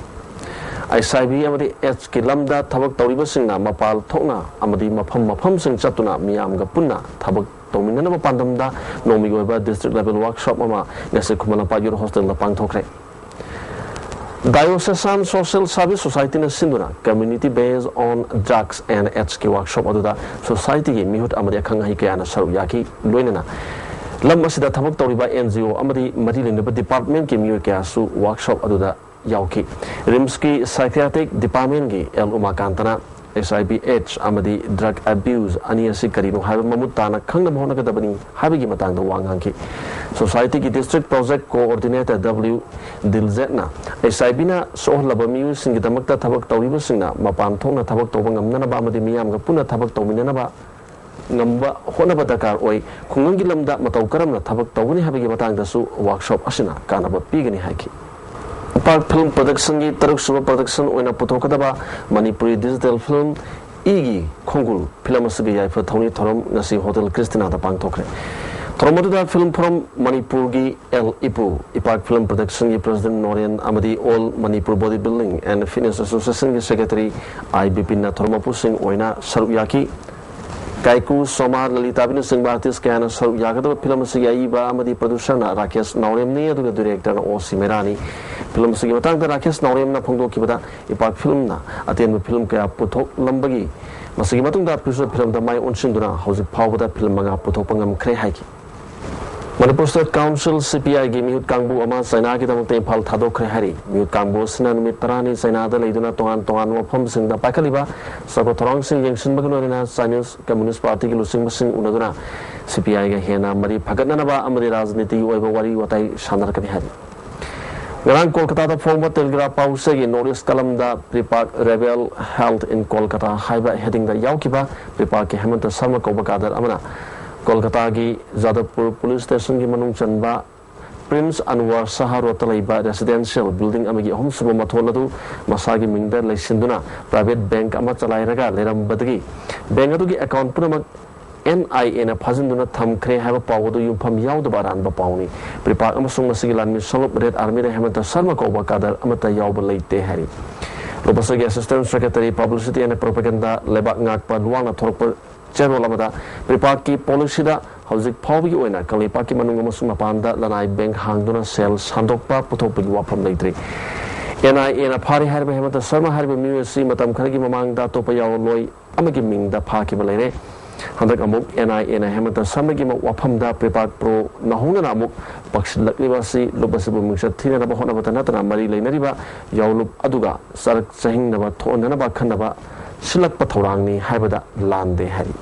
ꯑꯩꯆ ꯑꯥꯏ ꯚꯤ ꯑꯃꯗꯤ ꯑꯦꯗꯁꯀꯤ ꯂꯝꯗ ꯊꯕꯛ ꯇꯧꯔꯤꯕꯁꯤꯡꯅ ꯃꯄꯥꯜ ꯊꯣꯛꯅ ꯑꯃꯗꯤ ꯃꯐꯝ ꯃꯐꯝꯁꯤꯡ ꯆꯠꯇꯨꯅ ꯃꯤꯌꯥꯝꯒ ꯄꯨꯟꯅ ꯊꯕꯛ ꯇꯧꯃꯤꯟꯅꯅꯕ ꯄꯥꯟꯗꯝꯗ ꯅꯣꯡꯃꯒꯤ ꯑꯣꯏꯕ district level workshop ꯑꯃ ꯉꯁꯤ ꯈꯨꯃꯟ ꯂꯝꯄꯥꯛ youth hostel ꯗ ꯄꯥꯡꯊꯣꯛꯈ꯭ꯔꯦ꯫ Diocesan Social Service Society ꯅ ꯁꯤꯟꯗꯨꯅ Community Based on Drugs and AIDS ꯀꯤ workshop ꯑꯗꯨꯗ society ꯒꯤ ꯃꯤꯍꯨꯠ ꯑꯃꯗꯤ ꯑꯈꯪ ꯑꯍꯩ ꯀꯌꯥꯅ ꯁꯔꯨꯛ ꯌꯥꯈꯤ꯫ ꯂꯣꯏꯅꯅ ꯂꯝ ꯑꯁꯤꯗ ꯊꯕꯛ ꯇꯧꯔꯤꯕ N G O ꯑꯃꯗꯤ ꯃꯔꯤ ꯂꯩꯅꯕ department ꯀꯤ ꯃꯤꯑꯣꯏ ꯀꯌꯥꯁꯨ workshop ꯑꯗꯨꯗ ꯌꯥꯎꯈꯤ꯫ RIMS ꯀꯤ psychiatric department ꯀꯤ L ꯎꯃꯥꯀꯥꯟꯇꯅ H I V AIDS ꯑꯃꯗꯤ drug abuse ꯑꯅꯤ ꯑꯁꯤ ꯀꯔꯤꯅꯣ ꯍꯥꯏꯕ ꯃꯃꯨꯠ ꯇꯥꯅ ꯈꯪꯅꯕ ꯍꯣꯠꯅꯒꯗꯕꯅꯤ ꯍꯥꯏꯕꯒꯤ ꯃꯇꯥꯡꯗ ꯋꯥ ꯉꯥꯡꯈꯤ꯫ Society ꯒꯤ district project coordinator W ꯗꯤꯜꯖꯦꯠꯅ H I V ꯅ ꯁꯣꯛꯍꯜꯂꯕ ꯃꯤꯑꯣꯏꯁꯤꯡꯒꯤꯗꯃꯛꯇ ꯊꯕꯛ ꯇꯧꯔꯤꯕꯁꯤꯡꯅ ꯃꯄꯥꯟ ꯊꯣꯛꯅ ꯊꯕꯛ ꯇꯧꯕ ꯉꯝꯅꯅꯕ ꯑꯃꯗꯤ ꯃꯤꯌꯥꯝꯒ ꯄꯨꯟꯅ ꯊꯕꯛ ꯇꯧꯃꯤꯟꯅꯅꯕ ꯉꯝꯕ ꯍꯣꯠꯅꯕ ꯗꯔꯀꯥꯔ ꯑꯣꯏ꯫ ꯈꯨꯡꯒꯪꯒꯤ ꯂꯝꯗ ꯃꯇꯧ ꯀꯔꯝꯅ ꯊꯕꯛ ꯇꯧꯒꯅꯤ ꯍꯥꯏꯕꯒꯤ ꯃꯇꯥꯡꯗꯁꯨ workshop ꯑꯁꯤꯅ ꯀꯥꯟꯅꯕ ꯄꯤꯒꯅꯤ ꯍꯥꯏꯈꯤ꯫ ꯏꯄꯥꯛ Film Production ꯒꯤ ꯇꯔꯨꯛꯁꯨꯕ production ꯑꯣꯏꯅ ꯄꯨꯊꯣꯛꯀꯗꯕ ꯃꯅꯤꯄꯨꯔꯤ digital film ꯏꯒꯤ ꯈꯣꯡꯒꯨꯜ film ꯑꯁꯤꯒꯤ ꯌꯥꯏꯐ ꯊꯧꯅꯤ ꯊꯧꯔꯝ ꯉꯁꯤ Hotel Christina ꯗ ꯄꯥꯡꯊꯣꯛꯈ꯭ꯔꯦ꯫ ꯊꯧꯔꯝ ꯑꯗꯨꯗ Film Forum ꯃꯅꯤꯄꯨꯔꯒꯤ ꯑꯦꯜ ꯏꯄꯨ, ꯏꯄꯥꯛ Film Production ꯒꯤ president ꯅꯣꯔꯦꯟ ꯑꯃꯗꯤ All Manipur Body Building and Fitness Association ꯒꯤ secretary ꯑꯥꯏ ꯕꯤꯄꯤꯟꯅ ꯊꯧꯔꯝ ꯃꯄꯨꯁꯤꯡ ꯑꯣꯏꯅ ꯁꯔꯨꯛ ꯌꯥꯈꯤ꯫ ꯀꯥꯏꯀꯨ, ꯁꯣꯃꯥ, ꯂꯂꯤꯇꯥꯕꯤꯅꯆꯤꯡꯕ artist ꯀꯌꯥꯅ ꯁꯔꯨꯛ ꯌꯥꯒꯗꯕ film ꯑꯁꯤꯒꯤ ꯑꯏꯕ ꯑꯃꯗꯤ producer ꯅ ꯔꯥꯀꯦꯁ ꯅꯥꯎꯔꯦꯝꯅꯤ, ꯑꯗꯨꯒ director ꯅ ꯑꯣ ꯁꯤ ꯃꯦꯔꯥꯅꯤ꯫ Film ꯑꯁꯤꯒꯤ ꯃꯇꯥꯡꯗ ꯔꯥꯀꯦꯁ ꯅꯥꯎꯔꯦꯝꯅ ꯐꯣꯡꯗꯣꯛꯈꯤꯕꯗ, ꯏꯄꯥꯛ film ꯅ ꯑꯇꯦꯟꯕ film ꯀꯌꯥ ꯄꯨꯊꯣꯛꯂꯝꯕꯒꯤ ꯃꯁꯤꯒꯤ ꯃꯇꯨꯡꯗ feature film ꯗ ꯃꯥꯏ ꯑꯣꯟꯁꯤꯟꯗꯨꯅ ꯍꯧꯖꯤꯛ ꯐꯥꯎꯕꯗ film ꯃꯉꯥ ꯄꯨꯊꯣꯛꯄ ꯉꯝꯈ꯭ꯔꯦ ꯍꯥꯏꯈꯤ꯫ Manipur State Council, C P I ꯒꯤ ꯃꯤꯍꯨꯠ ꯀꯥꯡꯕꯨ ꯑꯃ ꯆꯥꯏꯅꯥꯒꯤꯗꯃꯛꯇ ꯏꯝꯐꯥꯜ ꯊꯥꯗꯣꯛꯈ꯭ꯔꯦ ꯍꯥꯏꯔꯤ꯫ ꯃꯤꯍꯨꯠ ꯀꯥꯡꯕꯨ ꯑꯁꯤꯅ ꯅꯨꯃꯤꯠ ꯇꯔꯥꯅꯤ ꯆꯥꯏꯅꯥꯗ ꯂꯩꯗꯨꯅ ꯇꯣꯉꯥꯟ ꯇꯣꯉꯥꯟꯕ ꯃꯐꯝꯁꯤꯡꯗ ꯄꯥꯏꯈꯠꯂꯤꯕ ꯆꯥꯎꯈꯠ ꯊꯧꯔꯥꯡꯁꯤꯡ ꯌꯦꯡꯁꯤꯟꯕꯒ ꯂꯣꯏꯅꯅ Chinese Communist Party ꯒꯤ ꯂꯨꯆꯤꯡꯕꯁꯤꯡ ꯎꯅꯗꯨꯅ C P I ꯒ ꯍꯦꯟꯅ ꯃꯔꯤ ꯐꯒꯠꯅꯅꯕ ꯑꯃꯗꯤ ꯔꯥꯖꯅꯤꯇꯤꯒꯤ ꯑꯣꯏꯕ ꯋꯥꯔꯤ ꯋꯥꯇꯥꯏ ꯁꯥꯟꯅꯔꯛꯀꯅꯤ ꯍꯥꯏꯔꯤ꯫ ꯉꯔꯥꯡ ꯀꯣꯜꯀꯇꯥꯗ ꯐꯣꯡꯕ ꯇꯦꯂꯤꯒ꯭ꯔꯥꯐ ꯄꯥꯎꯆꯦꯒꯤ North East column the ꯄ꯭ꯔꯤꯄꯥꯛ Rebel Held in Kolkata ꯍꯥꯏꯕ heading ꯗ ꯌꯥꯎꯈꯤꯕ ꯄ꯭ꯔꯤꯄꯥꯛꯀꯤ ꯍꯦꯃꯟꯇ ꯁꯔꯃ ꯀꯧꯕ cadre ꯑꯃꯅ ꯀꯣꯜꯀꯇꯥꯒꯤ ꯖꯥꯗꯕꯄꯨꯔ police station ꯒꯤ ꯃꯅꯨꯡ ꯆꯟꯕ Prince Anwar Shah Road ꯇ ꯂꯩꯕ residential building ꯑꯃꯒꯤ ꯑꯍꯨꯝꯁꯨꯕ ꯃꯊꯣꯜ ꯑꯗꯨ ꯃꯁꯥꯒꯤ ꯃꯤꯡꯗ ꯂꯩꯁꯤꯟꯗꯨꯅ private bank ꯑꯃ ꯆꯂꯥꯏꯔꯒ ꯂꯩꯔꯝꯕꯗꯒꯤ bank ꯑꯗꯨꯒꯤ account ꯄꯨꯝꯅꯃꯛ ꯑꯦꯟ ꯑꯥꯏ ꯑꯦꯅ ꯐꯥꯖꯤꯟꯗꯨꯅ ꯊꯝꯈ꯭ꯔꯦ ꯍꯥꯏꯕ ꯄꯥꯎ ꯑꯗꯨ ꯌꯨꯝꯐꯝ ꯌꯥꯎꯗꯕ ꯑꯔꯥꯟꯕ ꯄꯥꯎꯅꯤ꯫ ꯄ꯭ꯔꯤꯄꯥꯛ ꯑꯃꯁꯨꯡ ꯃꯁꯤꯒꯤ ꯂꯥꯟꯃꯤ ꯁꯣꯂꯨꯞ ꯔꯦꯗ ꯑꯥꯔꯃꯤꯗ ꯍꯦꯃꯟꯇ ꯁꯔꯃ ꯀꯧꯕ ꯀꯥꯗꯔ ꯑꯃꯠꯇ ꯌꯥꯎꯕ ꯂꯩꯇꯦ ꯍꯥꯏꯔꯤ꯫ ꯂꯨꯄꯥꯁꯒꯤ Assistant Secretary Publicity and Propaganda ꯂꯩꯕꯥꯛ ꯉꯥꯛꯄ ꯂꯨꯋꯥꯡꯅ ꯊꯣꯔꯛꯄ ꯆꯦꯔꯣꯜ ꯑꯃꯗ ꯄ꯭ꯔꯤꯄꯥꯛꯀꯤ ꯄꯣꯂꯤꯁꯤꯗ ꯍꯧꯖꯤꯛ ꯐꯥꯎꯕꯒꯤ ꯑꯣꯏꯅ ꯀꯪꯂꯩꯄꯥꯛꯀꯤ ꯃꯅꯨꯡ ꯑꯃꯁꯨꯡ ꯃꯄꯥꯟꯗ ꯂꯅꯥꯏ ꯕꯦꯡ ꯍꯥꯡꯗꯨꯅ ꯁꯦꯜ ꯁꯥꯟꯗꯣꯛꯄ ꯄꯨꯊꯣꯛꯄꯒꯤ ꯋꯥꯐꯝ ꯂꯩꯇ꯭ꯔꯤ꯫ ꯑꯦꯟ ꯑꯥꯏ ꯑꯦꯅ ꯐꯥꯔꯦ ꯍꯥꯏꯔꯤꯕ ꯍꯦꯃꯟꯇ ꯁꯔꯃ ꯍꯥꯏꯔꯤꯕ ꯃꯤꯑꯣꯏ ꯑꯁꯤ ꯃꯇꯝ ꯈꯔꯒꯤ ꯃꯃꯥꯡꯗ ꯑꯇꯣꯞꯄ ꯌꯥꯑꯣꯟꯂꯣꯏ ꯑꯃꯒꯤ ꯃꯤꯡꯗ ꯐꯥꯈꯤꯕ ꯂꯩꯔꯦ꯫ ꯍꯟꯗꯛ ꯑꯃꯨꯛ ꯑꯦꯟ ꯑꯥꯏ ꯑꯦꯅ ꯍꯦꯃꯟꯇ ꯁꯔꯃꯒꯤ ꯋꯥꯐꯝꯗ ꯄ꯭ꯔꯤꯄꯥꯛ ꯄ꯭ꯔꯣ ꯅꯧꯍꯧꯅꯅ ꯑꯃꯨꯛ ꯄꯛꯁꯤꯜꯂꯛꯂꯤꯕ ꯑꯁꯤ ꯂꯨꯞ ꯑꯁꯤꯕꯨ ꯃꯤꯡꯆꯠ ꯊꯤꯅꯅꯕ ꯍꯣꯠꯅꯕꯇ ꯅꯠꯇꯅ ꯃꯔꯤ ꯂꯩꯅꯔꯤꯕ ꯌꯥꯎꯂꯨꯞ ꯑꯗꯨꯒ ꯆꯔꯛ ꯆꯍꯤꯡꯅꯕ ꯊꯣꯛꯍꯟꯅꯅꯕ ꯑꯈꯟꯅꯕ ꯁꯤꯜꯂꯛꯄ ꯊꯧꯔꯥꯡꯅꯤ ꯍꯥꯏꯕꯗ ꯂꯥꯟꯗꯦ ꯍꯥꯏꯔꯤ꯫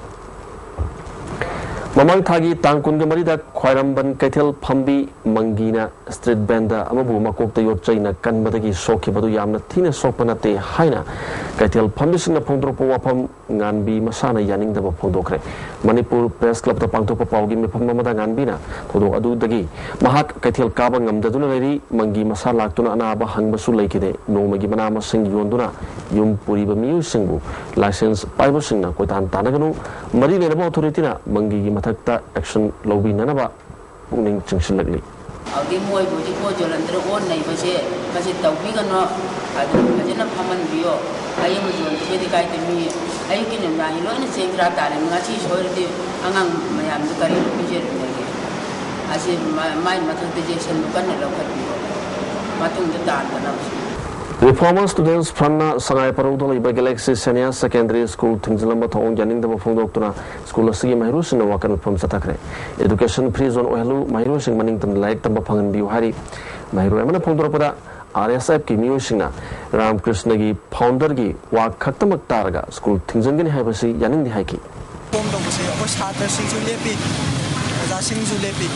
ꯃꯃꯥꯡ ꯊꯥꯒꯤ ꯇꯥꯡ ꯀꯨꯟꯒ ꯃꯔꯤꯗ ꯈ꯭ꯋꯥꯏꯔꯝꯕꯟ ꯀꯩꯊꯦꯜ ꯐꯝꯕꯤ ꯃꯪꯒꯤꯅ ꯁ꯭ꯇ꯭ꯔꯤꯠ ꯚꯦꯟꯗꯔ ꯑꯃꯕꯨ ꯃꯀꯣꯛꯇ ꯌꯣꯠ ꯆꯩꯅ ꯀꯟꯕꯗꯒꯤ ꯁꯣꯛꯈꯤꯕꯗꯨ ꯌꯥꯝꯅ ꯊꯤꯅ ꯁꯣꯛꯄ ꯅꯠꯇꯦ ꯍꯥꯏꯅ ꯀꯩꯊꯦꯜ ꯐꯝꯕꯤꯁꯤꯡꯅ ꯐꯣꯡꯗꯣꯔꯛꯄ ꯋꯥꯐꯝ ꯉꯥꯟꯕꯤ ꯃꯁꯥꯅ ꯌꯥꯅꯤꯡꯗꯕ ꯐꯣꯡꯗꯣꯛꯈ꯭ꯔꯦ꯫ ꯃꯅꯤꯄꯨꯔ ꯄ꯭ꯔꯦꯁ ꯀ꯭ꯂꯕꯇ ꯄꯥꯡꯊꯣꯛꯄ ꯄꯥꯎꯒꯤ ꯃꯤꯐꯝ ꯑꯃꯗ ꯉꯥꯟꯕꯤꯅ ꯊꯧꯗꯣꯛ ꯑꯗꯨꯗꯒꯤ ꯃꯍꯥꯛ ꯀꯩꯊꯦꯜ ꯀꯥꯕ ꯉꯝꯗꯗꯨꯅ ꯂꯩꯔꯤ꯫ ꯃꯪꯒꯤ ꯃꯁꯥ ꯂꯥꯛꯇꯨꯅ ꯑꯅꯥꯕ ꯍꯪꯕꯁꯨ ꯂꯩꯈꯤꯗꯦ꯫ ꯅꯣꯡꯃꯒꯤ ꯃꯅꯥ ꯃꯁꯤꯡ ꯌꯣꯟꯗꯨꯅ ꯌꯨꯝ ꯄꯨꯔꯤꯕ ꯃꯤꯑꯣꯏꯁꯤꯡꯕꯨ ꯂꯥꯏꯁꯦꯟꯁ ꯄꯥꯏꯕꯁꯤꯡꯅ ꯀꯣꯏꯇꯥꯟ ꯇꯥꯟꯅꯒꯅꯨ꯫ ꯃꯔꯤ ꯂꯩꯅꯕ ꯑꯣꯊꯣꯔꯤꯇꯤꯅ ꯃꯪꯒꯤꯒꯤ ꯃꯊꯛꯇ ꯑꯦꯛꯁꯟ ꯂꯧꯕꯤꯅꯅꯕ ꯄꯨꯛꯅꯤꯡ ꯆꯤꯡꯁꯤꯜꯂꯛꯂꯤ꯫ ꯑꯗꯨꯗꯤ ꯃꯣꯏꯕꯨ ꯍꯧꯖꯤꯛ ꯄꯣꯠ ꯌꯣꯜꯍꯟꯗꯅ ꯑꯣꯟ ꯅꯩꯕꯁꯦ ꯃꯁꯤ ꯇꯧꯕꯤꯒꯅꯨ꯫ ꯑꯗꯨ ꯐꯖꯅ ꯐꯝꯍꯟꯕꯤꯌꯣ꯫ ꯑꯌꯦꯡꯕ ꯌꯣꯟꯗꯕꯗꯤ ꯀꯥꯏꯗꯦ꯫ ꯃꯤ ꯑꯌꯨꯛꯀꯤ ꯅꯨꯡꯗꯥꯡꯒꯤ ꯂꯣꯏꯅ ꯆꯦꯡ ꯆꯔꯥ ꯇꯥꯔꯦ꯫ ꯉꯁꯤ ꯁꯣꯏꯔꯗꯤ ꯑꯉꯥꯡ ꯃꯌꯥꯝꯗꯨ ꯀꯔꯤ ꯄꯤꯖꯔꯨꯅꯦꯒꯦ? ꯑꯁꯤ ꯃꯥ-, ꯃꯥꯏ ꯃꯊꯛꯇ ꯖꯦꯛꯁꯟꯗꯨ ꯀꯟꯅ ꯂꯧꯈꯠꯄꯤꯌꯣ꯫ ꯃꯇꯨꯡꯗ ꯇꯥꯗꯅꯕꯁꯨ꯫ Reformer Students Frontꯅ ꯁꯉꯥꯏ ꯄꯔꯧꯗ ꯂꯩꯕ Galaxy Senior Secondary School ꯊꯤꯡꯖꯤꯜꯂꯝꯕ ꯊꯧꯑꯣꯡ ꯌꯥꯅꯤꯡꯗꯕ ꯐꯣꯡꯗꯣꯛꯇꯨꯅ ꯁ꯭ꯀꯨꯜ ꯑꯁꯤꯒꯤ ꯃꯍꯩꯔꯣꯏꯁꯤꯡꯅ ꯋꯥꯀꯠ ꯃꯤꯐꯝ ꯆꯠꯊꯈ꯭ꯔꯦ꯫ Education free zone ꯑꯣꯏꯍꯜꯂꯨ, ꯃꯍꯩꯔꯣꯏꯁꯤꯡ ꯃꯅꯤꯡ ꯇꯝꯅ ꯂꯥꯏꯔꯤꯛ ꯇꯝꯕ ꯐꯪꯍꯟꯕꯤꯌꯨ ꯍꯥꯏꯔꯤ꯫ ꯃꯍꯩꯔꯣꯏ ꯑꯃꯅ ꯐꯣꯡꯗꯣꯔꯛꯄꯗ, ꯑꯥꯔ ꯑꯦꯁ ꯑꯦꯐꯀꯤ ꯃꯤꯑꯣꯏꯁꯤꯡꯅ ꯔꯥꯝꯀ꯭ꯔꯤꯁꯅꯒꯤ founderꯒꯤ ꯋꯥ ꯈꯛꯇꯃꯛ ꯇꯥꯔꯒ ꯁ꯭ꯀꯨꯜ ꯊꯤꯡꯖꯤꯟꯒꯅꯤ ꯍꯥꯏꯕꯁꯤ ꯌꯥꯅꯤꯡꯗꯦ ꯍꯥꯏꯈꯤ꯫ ꯐꯣꯝ ꯇꯧꯕꯁꯦ ꯑꯩꯈꯣꯏ ꯁꯥꯇ꯭ꯔꯁꯤꯡꯁꯨ ꯂꯦꯞꯄꯤ, ꯑꯣꯖꯥꯁꯤꯡꯁꯨ ꯂꯦꯞꯄꯤ꯫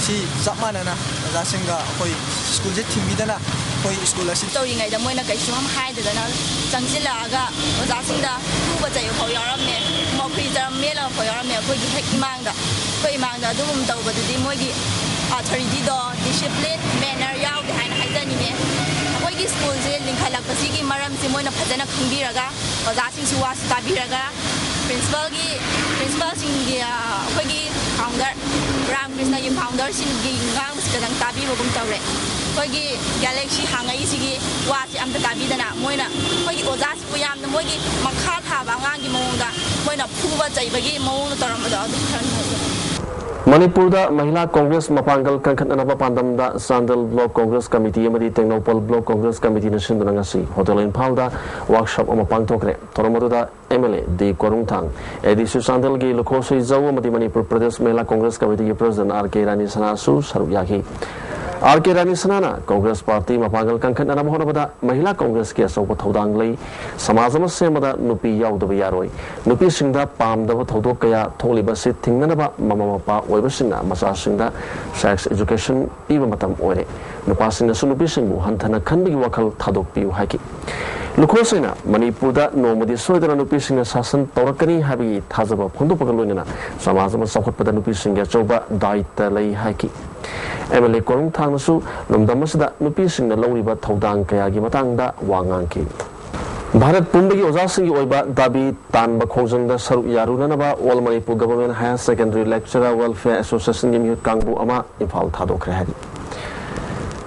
ꯁꯤ ꯆꯞ ꯃꯥꯟꯅꯅ ꯑꯣꯖꯥꯁꯤꯡꯒ ꯑꯩꯈꯣꯏ ꯁ꯭ꯀꯨꯜꯁꯦ ꯊꯤꯡꯕꯤꯗꯅ ꯑꯩꯈꯣꯏ ꯁ꯭ꯀꯨꯜ ꯑꯁꯤ ꯇꯧꯔꯤꯉꯩꯗ ꯃꯣꯏꯅ ꯀꯩꯁꯨ ꯑꯃ ꯍꯥꯏꯗꯗꯅ ꯆꯪꯁꯤꯜꯂꯛꯑꯒ ꯑꯣꯖꯥꯁꯤꯡꯗ ꯐꯨꯕ ꯆꯩꯕ ꯐꯥꯎ ꯌꯥꯎꯔꯝꯃꯦ, ꯃꯈꯨꯏ ꯆꯔꯝ ꯃꯦꯠꯂꯒ ꯐꯥꯎ ꯌꯥꯎꯔꯝꯃꯦ ꯑꯩꯈꯣꯏꯒꯤ ꯍꯦꯛ ꯏꯃꯥꯡꯗ꯫ ꯑꯩꯈꯣꯏ ꯏꯃꯥꯡꯗ ꯑꯗꯨꯒꯨꯝꯕ ꯇꯧꯕꯗꯨꯗꯤ ꯃꯣꯏꯒꯤ authorityꯗꯣ, discipline, manner ꯌꯥꯎꯗꯦ ꯍꯥꯏꯅ ꯍꯥꯏꯖꯅꯤꯡꯉꯦ꯫ ꯑꯩꯈꯣꯏꯒꯤ ꯁ꯭ꯀꯨꯜꯁꯦ ꯂꯤꯡꯈꯠꯂꯛꯄꯁꯤꯒꯤ ꯃꯔꯝꯁꯦ ꯃꯣꯏꯅ ꯐꯖꯅ ꯈꯪꯕꯤꯔꯒ, ꯑꯣꯖꯥꯁꯤꯡꯁꯨ ꯋꯥꯁꯨ ꯇꯥꯕꯤꯔꯒ, ꯄ꯭ꯔꯤꯟꯁꯤꯄꯥꯜꯒꯤ ꯄ꯭ꯔꯤꯟꯁꯤꯄꯥꯜꯁꯤꯡꯒꯤ ꯑꯩꯈꯣꯏꯒꯤ ꯐꯥꯎꯟꯗꯔ ꯔꯥꯝ ꯀ꯭ꯔꯤꯁꯅꯒꯤ ꯐꯥꯎꯟꯗꯔꯁꯤꯡꯒꯤ ꯉꯥꯡꯕꯁꯤ ꯈꯤꯇꯪ ꯇꯥꯕꯤꯕꯒꯨꯝ ꯇꯧꯔꯦ꯫ ꯑꯩꯈꯣꯏꯒꯤ ꯒꯦꯂꯦꯛꯁꯤ ꯍꯥꯡꯉꯛꯏꯁꯤꯒꯤ ꯋꯥꯁꯤ ꯑꯝꯇ ꯇꯥꯕꯤꯗꯅ ꯃꯣꯏꯅ ꯑꯩꯈꯣꯏꯒꯤ ꯑꯣꯖꯥꯁꯤꯕꯨ ꯌꯥꯝꯅ ꯃꯣꯏꯒꯤ ꯃꯈꯥ ꯊꯥꯕ ꯑꯉꯥꯡꯒꯤ ꯃꯑꯣꯡꯗ ꯃꯣꯏꯅ ꯐꯨꯕ ꯆꯩꯕꯒꯤ ꯃꯑꯣꯡꯗ ꯇꯧꯔꯝꯕꯗꯣ ꯑꯗꯨ ꯈꯔ ꯅꯨꯡꯉꯥꯏꯖꯗꯦ꯫ ꯃꯅꯤꯄꯨꯔꯗ ꯃꯍꯤꯂꯥ ꯀꯣꯡꯒ꯭ꯔꯦꯁ ꯃꯄꯥꯡꯒꯜ ꯀꯟꯈꯠꯅꯅꯕ ꯄꯥꯟꯗꯝꯗ ꯆꯥꯟꯗꯦꯜ ꯕ꯭ꯂꯣꯛ ꯀꯣꯡꯒ꯭ꯔꯦꯁ ꯀꯃꯤꯇꯤ ꯑꯃꯗꯤ ꯇꯦꯡꯅꯧꯄꯜ ꯕ꯭ꯂꯣꯛ ꯀꯣꯡꯒ꯭ꯔꯦꯁ ꯀꯃꯤꯇꯤꯅ ꯁꯤꯟꯗꯨꯅ ꯉꯁꯤ ꯍꯣꯇꯦꯜ ꯏꯝꯐꯥꯜꯗ ꯋꯥꯔꯛꯁꯣꯞ ꯑꯃ ꯄꯥꯡꯊꯣꯛꯈ꯭ꯔꯦ꯫ ꯊꯧꯔꯝ ꯑꯗꯨꯗ ꯑꯦꯝ ꯑꯦꯜ ꯑꯦ ꯗꯤ ꯀꯣꯔꯨꯡꯊꯥꯡ, ꯑꯦ ꯗꯤ ꯁꯤ ꯆꯥꯟꯗꯦꯜꯒꯤ ꯂꯨꯈꯣꯁꯨꯏ ꯖꯧ ꯑꯃꯗꯤ ꯃꯅꯤꯄꯨꯔ ꯄ꯭ꯔꯗꯦꯁ ꯃꯍꯤꯂꯥ ꯀꯣꯡꯒ꯭ꯔꯦꯁ ꯀꯃꯤꯇꯤꯒꯤ ꯄ꯭ꯔꯁꯤꯗꯦꯟ ꯑꯥꯔ ꯀꯦ ꯔꯥꯅꯤ ꯁꯅꯥꯁꯨ ꯁꯔꯨꯛ ꯌꯥꯈꯤ꯫ ꯑꯥꯔ ꯀꯦ ꯔꯥꯅꯤ ꯁꯅꯥꯅ ꯀꯣꯡꯒ꯭ꯔꯦꯁ ꯄꯥꯔꯇꯤ ꯃꯄꯥꯡꯒꯜ ꯀꯟꯈꯠꯅꯅꯕ ꯍꯣꯠꯅꯕꯗ ꯃꯍꯤꯂꯥ ꯀꯣꯡꯒ꯭ꯔꯦꯁꯀꯤ ꯑꯆꯧꯕ ꯊꯧꯗꯥꯡ ꯂꯩ꯫ ꯁꯃꯥꯖ ꯑꯃ ꯁꯦꯝꯕꯗ ꯅꯨꯄꯤ ꯌꯥꯎꯗꯕ ꯌꯥꯔꯣꯏ꯫ ꯅꯨꯄꯤꯁꯤꯡꯗ ꯄꯥꯝꯗꯕ ꯊꯧꯗꯣꯛ ꯀꯌꯥ ꯊꯣꯛꯂꯤꯕ ꯑꯁꯤ ꯊꯤꯡꯅꯅꯕ ꯃꯃꯥ ꯃꯄꯥ ꯑꯣꯏꯕꯁꯤꯡꯅ ꯃꯆꯥꯁꯤꯡꯗ ꯁꯦꯛꯁ ꯏꯖꯨꯀꯦꯁꯟ ꯄꯤꯕ ꯃꯇꯝ ꯑꯣꯏꯔꯦ꯫ ꯅꯨꯄꯥꯁꯤꯡꯅꯁꯨ ꯅꯨꯄꯤꯁꯤꯡꯕꯨ ꯍꯟꯊꯅ ꯈꯟꯕꯒꯤ ꯋꯥꯈꯜ ꯊꯥꯗꯣꯛꯄꯤꯌꯨ ꯍꯥꯏꯈꯤ꯫ ꯂꯨꯈꯣꯁꯨꯏꯅ ꯃꯅꯤꯄꯨꯔꯗ ꯅꯣꯡꯃꯗꯤ ꯁꯣꯏꯗꯅ ꯅꯨꯄꯤꯁꯤꯡꯅ ꯁꯥꯁꯟ ꯇꯧꯔꯛꯀꯅꯤ ꯍꯥꯏꯕꯒꯤ ꯊꯥꯖꯕ ꯐꯣꯡꯗꯣꯛꯄꯒ ꯂꯣꯏꯅꯅ ꯁꯃꯥꯖ ꯑꯃ ꯆꯥꯎꯈꯠꯄꯗ ꯅꯨꯄꯤꯁꯤꯡꯒꯤ ꯑꯆꯧꯕ ꯗꯥꯏꯇ ꯂꯩ ꯍꯥꯏꯈꯤ꯫ ꯑꯦꯝ ꯑꯦꯜ ꯑꯦ ꯀꯣꯔꯨꯡꯊꯥꯡꯅꯁꯨ ꯂꯝꯗꯝ ꯑꯁꯤꯗ ꯅꯨꯄꯤꯁꯤꯡꯅ ꯂꯧꯔꯤꯕ ꯊꯧꯗꯥꯡ ꯀꯌꯥꯒꯤ ꯃꯇꯥꯡꯗ ꯋꯥ ꯉꯥꯡꯈꯤ꯫ ꯚꯥꯔꯠ ꯄꯨꯝꯕꯒꯤ ꯑꯣꯖꯥꯁꯤꯡꯒꯤ ꯑꯣꯏꯕ ꯗꯥꯕꯤ ꯇꯥꯟꯕ ꯈꯣꯡꯖꯪꯗ ꯁꯔꯨꯛ ꯌꯥꯔꯨꯅꯅꯕ All Manipur Government Higher Secondary Lecturer Welfare Association ꯒꯤ ꯃꯤꯍꯨꯠ ꯀꯥꯡꯕꯨ ꯑꯃ ꯏꯝꯐꯥꯜ ꯊꯥꯗꯣꯛꯈ꯭ꯔꯦ ꯍꯥꯏꯔꯤ꯫